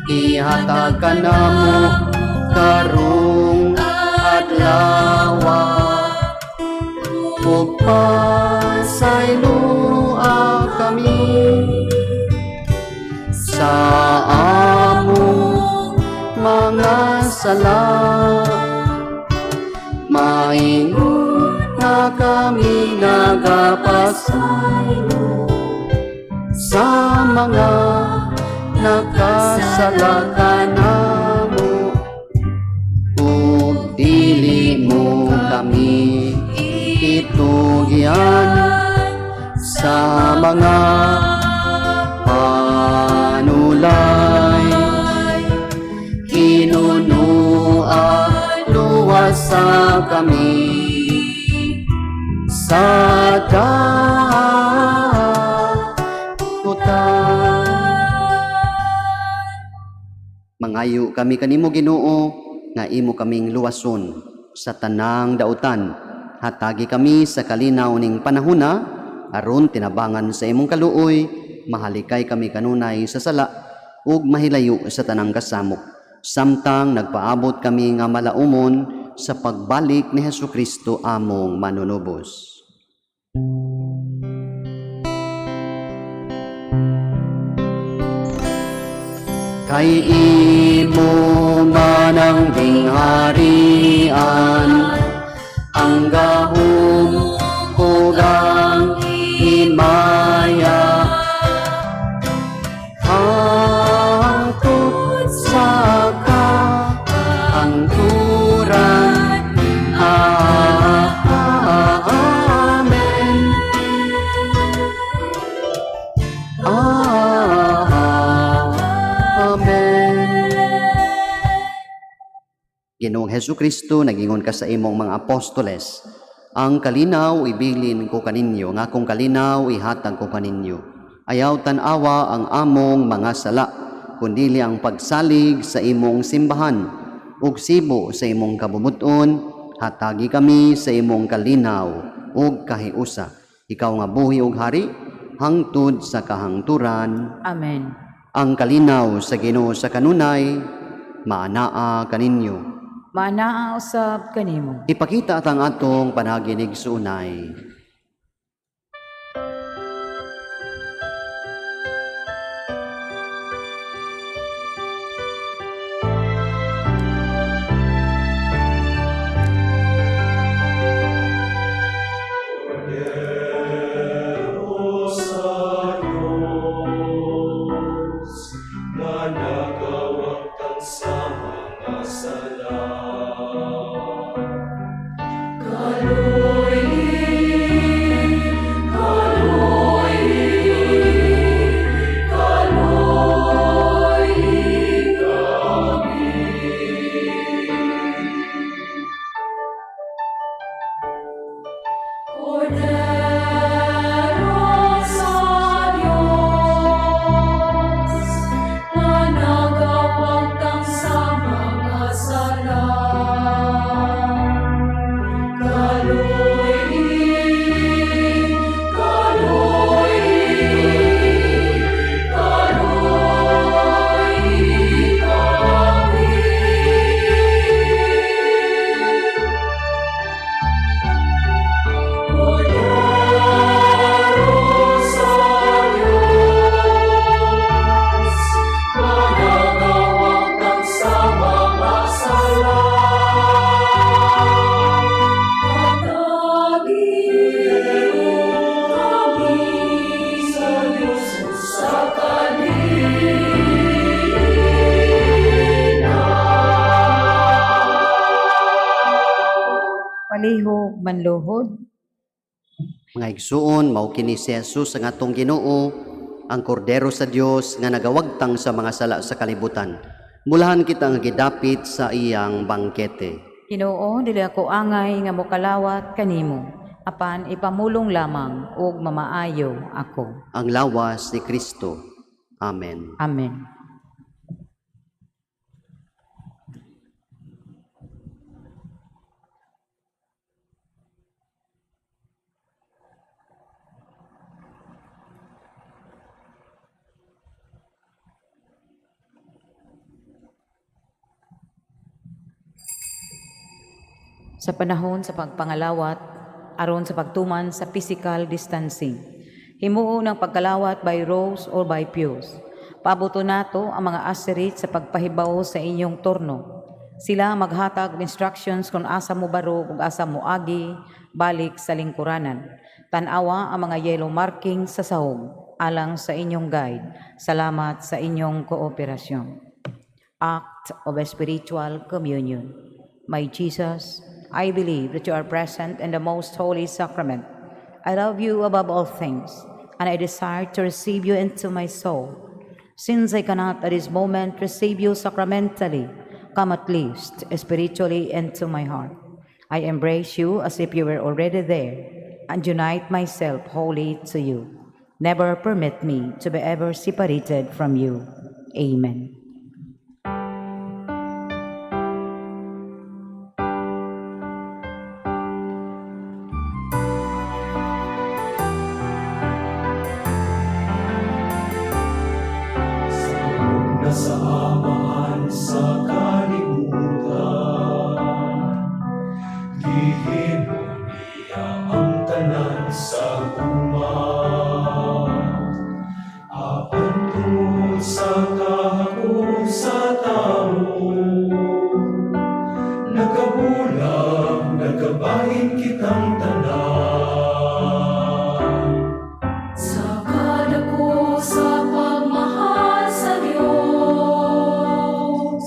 ihatag kanamo karong adlawa, ug pasayloa kami sa among mga sala, maingon nga Nga kami nagapasaylo sa mga nakasala kanamo, ug dili mo kami itugyan sa mga panulay. Hinunoa, luwasa kami sa dautan. Mangayo kami kanimo, Ginoo, nga imo kaming luwason sa tanang dautan. Hatagi kami sa kalinaw ning panahuna aron tinabangan sa imong kaluoy mahalikay kami kanunay sa sala ug mahilayo sa tanang kasamok samtang nagpaabot kami nga malaumon sa pagbalik ni Hesukristo among manunubos. Kay imo man ang gingharian, ang gahom ug ang himaya, hangtod sa kahangturan. Amen. Amen. Ginoong Hesu Kristo, nagingon ka sa imong mga apostoles, "Ang kalinaw ibilin ko kaninyo, nga akong kalinaw ihatag ko kaninyo. Ayaw tan-awa ang among mga sala, kundili ang pagsalig sa imong simbahan, ug sibo sa imong kabubut-on, hatagi kami sa imong kalinaw ug kahiusa. Ikaw nga buhi ug hari hangtod sa kahangturan." Amen. Ang kalinaw sa Ginoo sa kanunay maanaa kaninyo. Maanaa usab kanimo. Ipakita at ang atong panaginig sunay. Sa Diyos, nga nagawagtang sa mga sala. Kordero sa Diyos, nga nagawagtang sa mga sala. Kaloy, kaloy, kaloy kami. Kordero sa Diyos, nga nagawagtang sa mga sala. Hatagi kami sa Diyos sa kalinaw. Palihog manluhod. Mga igsuon, mao kini si Jesus ang atong Ginoo, ang Kordero sa Dios nga nagawagtang sa mga sala sa kalibutan. Mulahan kita nga gidapit sa iyang bangkete. Ginoo, dili ako angay nga mokalawat kanimo, apan ipamulong lamang ug mamaayo ako. Ang lawas ni Kristo. Amen. Amen. Sa panahon sa pagpangalawat, aron sa pagtuman sa physical distancing, himuon ang pagkalawat by rows or by pews. Paaboton nato ang mga asherit sa pagpahibaw sa inyong turno. Sila maghatag og instructions kung asa mo barog ug asa mo agi. Balik sa lingkuranan. Tanawa ang mga yellow marking sa sahog alang sa inyong guide. Salamat sa inyong kooperasyon. Act of Spiritual Communion. My Jesus, I believe that you are present in the most holy sacrament. I love you above all things, and I desire to receive you into my soul. Since I cannot at this moment receive you sacramentally, come at least spiritually into my heart. I embrace you as if you were already there, and unite myself wholly to you. Never permit me to be ever separated from you. Amen. Sa na sa Amahan sa kalibutan, gihimo niya ang tanan sa gugma. Apan tungod sa kahakot sa tawo, nagkabulag, nagkabahin kitang tanan. Sa kadako sa pagmahal sa Dios,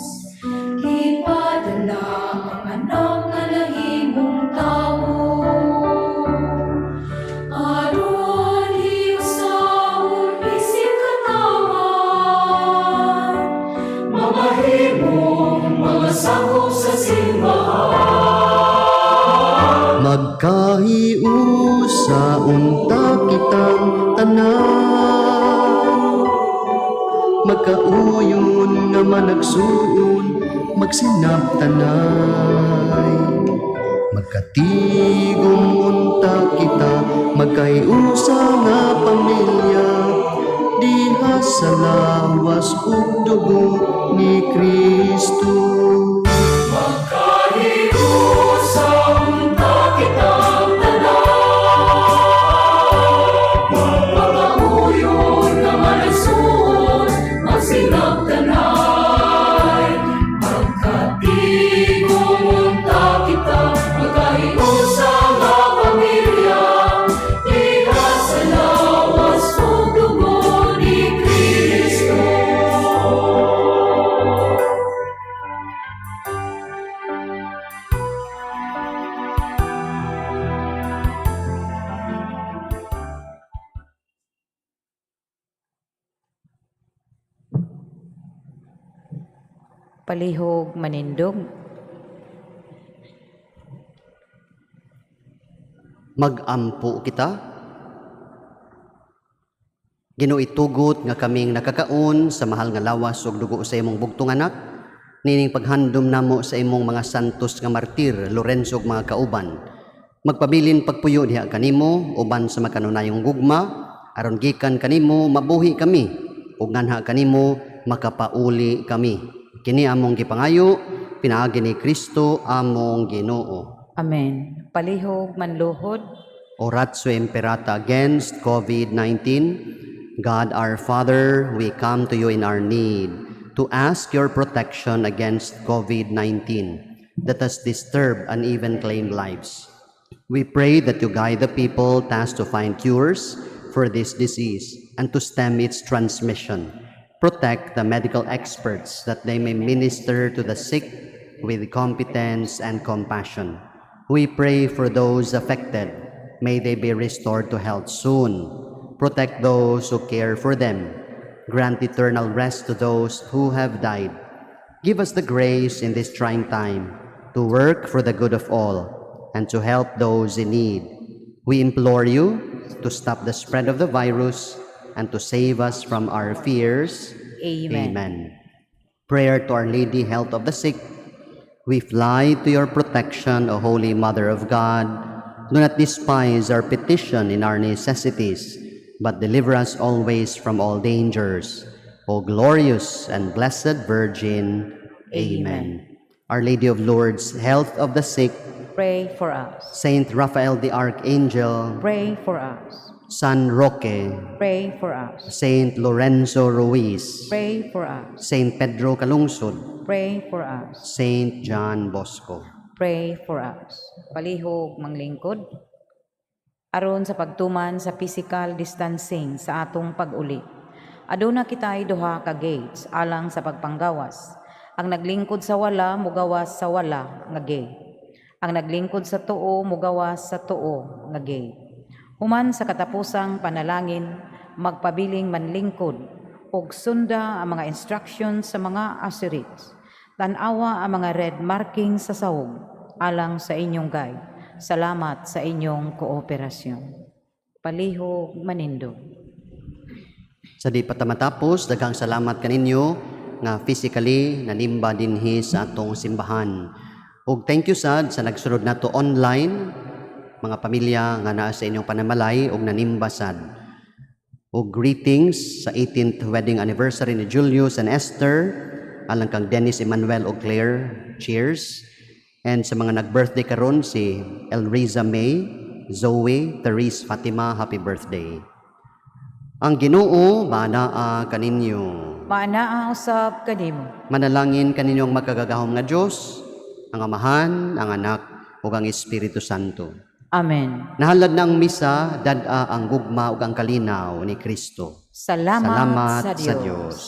gipadala ang anak nga nahimong tawo. Aron hiusahon isip katawhan, Mamahimong mga sakop sa simbahan. Magkahiusa unta kitang tanan, magkauyon nga managsuon, magsinabtanay. Magkatigom unta kita, magkahiusa nga pamilya, diha sa lawas ug dugo ni Kristo. Magkahiusa unta kitang tanan, magkauyon nga managsuon, magsinabtanay. Magkatigom unta kita, magkahiusa nga pamilya, diha sa lawas ug dugo ni Kristo. Palihog manindog. Magampo kita. Ginoo, itugot nga kaming nakakaon sa mahal nga lawas ug dugo sa imong bugtong anak nining paghandom namo sa imong mga santos nga martir Lorenzo ug mga kauban. Magpabilin pagpuyo diha kanimo uban sa makanunayong gugma, aron gikan kanimo mabuhi kami ug nganha kanimo makapauli kami. Kini among gipangayo pinaagi ni Kristo among Ginoo. Amen. Palihog manluhod. Oratio Imperata against COVID-19. God our Father, we come to you in our need to ask your protection against COVID-19 that has disturbed and even claimed lives. We pray that you guide the people tasked to find cures for this disease and to stem its transmission. Protect the medical experts that they may minister to the sick with competence and compassion. We pray for those affected. May they be restored to health soon. Protect those who care for them. Grant eternal rest to those who have died. Give us the grace in this trying time to work for the good of all and to help those in need. We implore you to stop the spread of the virus and to save us from our fears. Amen. Amen. Prayer to Our Lady, Health of the Sick. We fly to your protection, O Holy Mother of God. Do not despise our petition in our necessities, but deliver us always from all dangers. O glorious and blessed Virgin. Amen. Our Lady of Lourdes, Health of the Sick, Pray for us. Saint Raphael the Archangel, Pray for us. San Roque, Pray for us. Saint Lorenzo Ruiz, Pray for us. Saint Pedro Calungsod, Pray for us. Saint John Bosco. Pray for us. Palihog manglingkod aron sa pagtuman sa physical distancing sa atong pag-uli. Aduna kitay duha ka gates alang sa pagpanggawas. Ang naglingkod sa wala mugawas sa wala nga gate. Ang naglingkod sa tuo mugawas sa tuo nga gate. Human sa katapusang panalangin, magpabiling manlingkod ug sunda ang mga instructions sa mga usherites. Tan-awa ang mga red marking sa sahog alang sa inyong guide. Salamat sa inyong kooperasyon. Palihog manindog. Sa di pa ta matapos, daghang salamat kaninyo nga physically nanimba dinhi sa atong simbahan. Ug thank you sad sa nagsunod nato online, mga pamilya nga naa sa inyong panamalay ug nanimba sad. Ug greetings sa 18th wedding anniversary ni Julius and Esther, alang kang Dennis Emmanuel ug Claire. Cheers. And sa mga nag-birthday karon, si Elriza May, Zoe, Therese Fatima, happy birthday. Ang Ginoo manaa kaninyo. Maanaa usab kanimo. Manalangin kaninyong makagagahom nga Dios, ang Amahan, ang Anak, ug ang Espiritu Santo. Amen. Nahalad na ang misa, dad-a ang gugma ug ang kalinaw ni Kristo. Salamat Salamat sa Dios. sa Dios.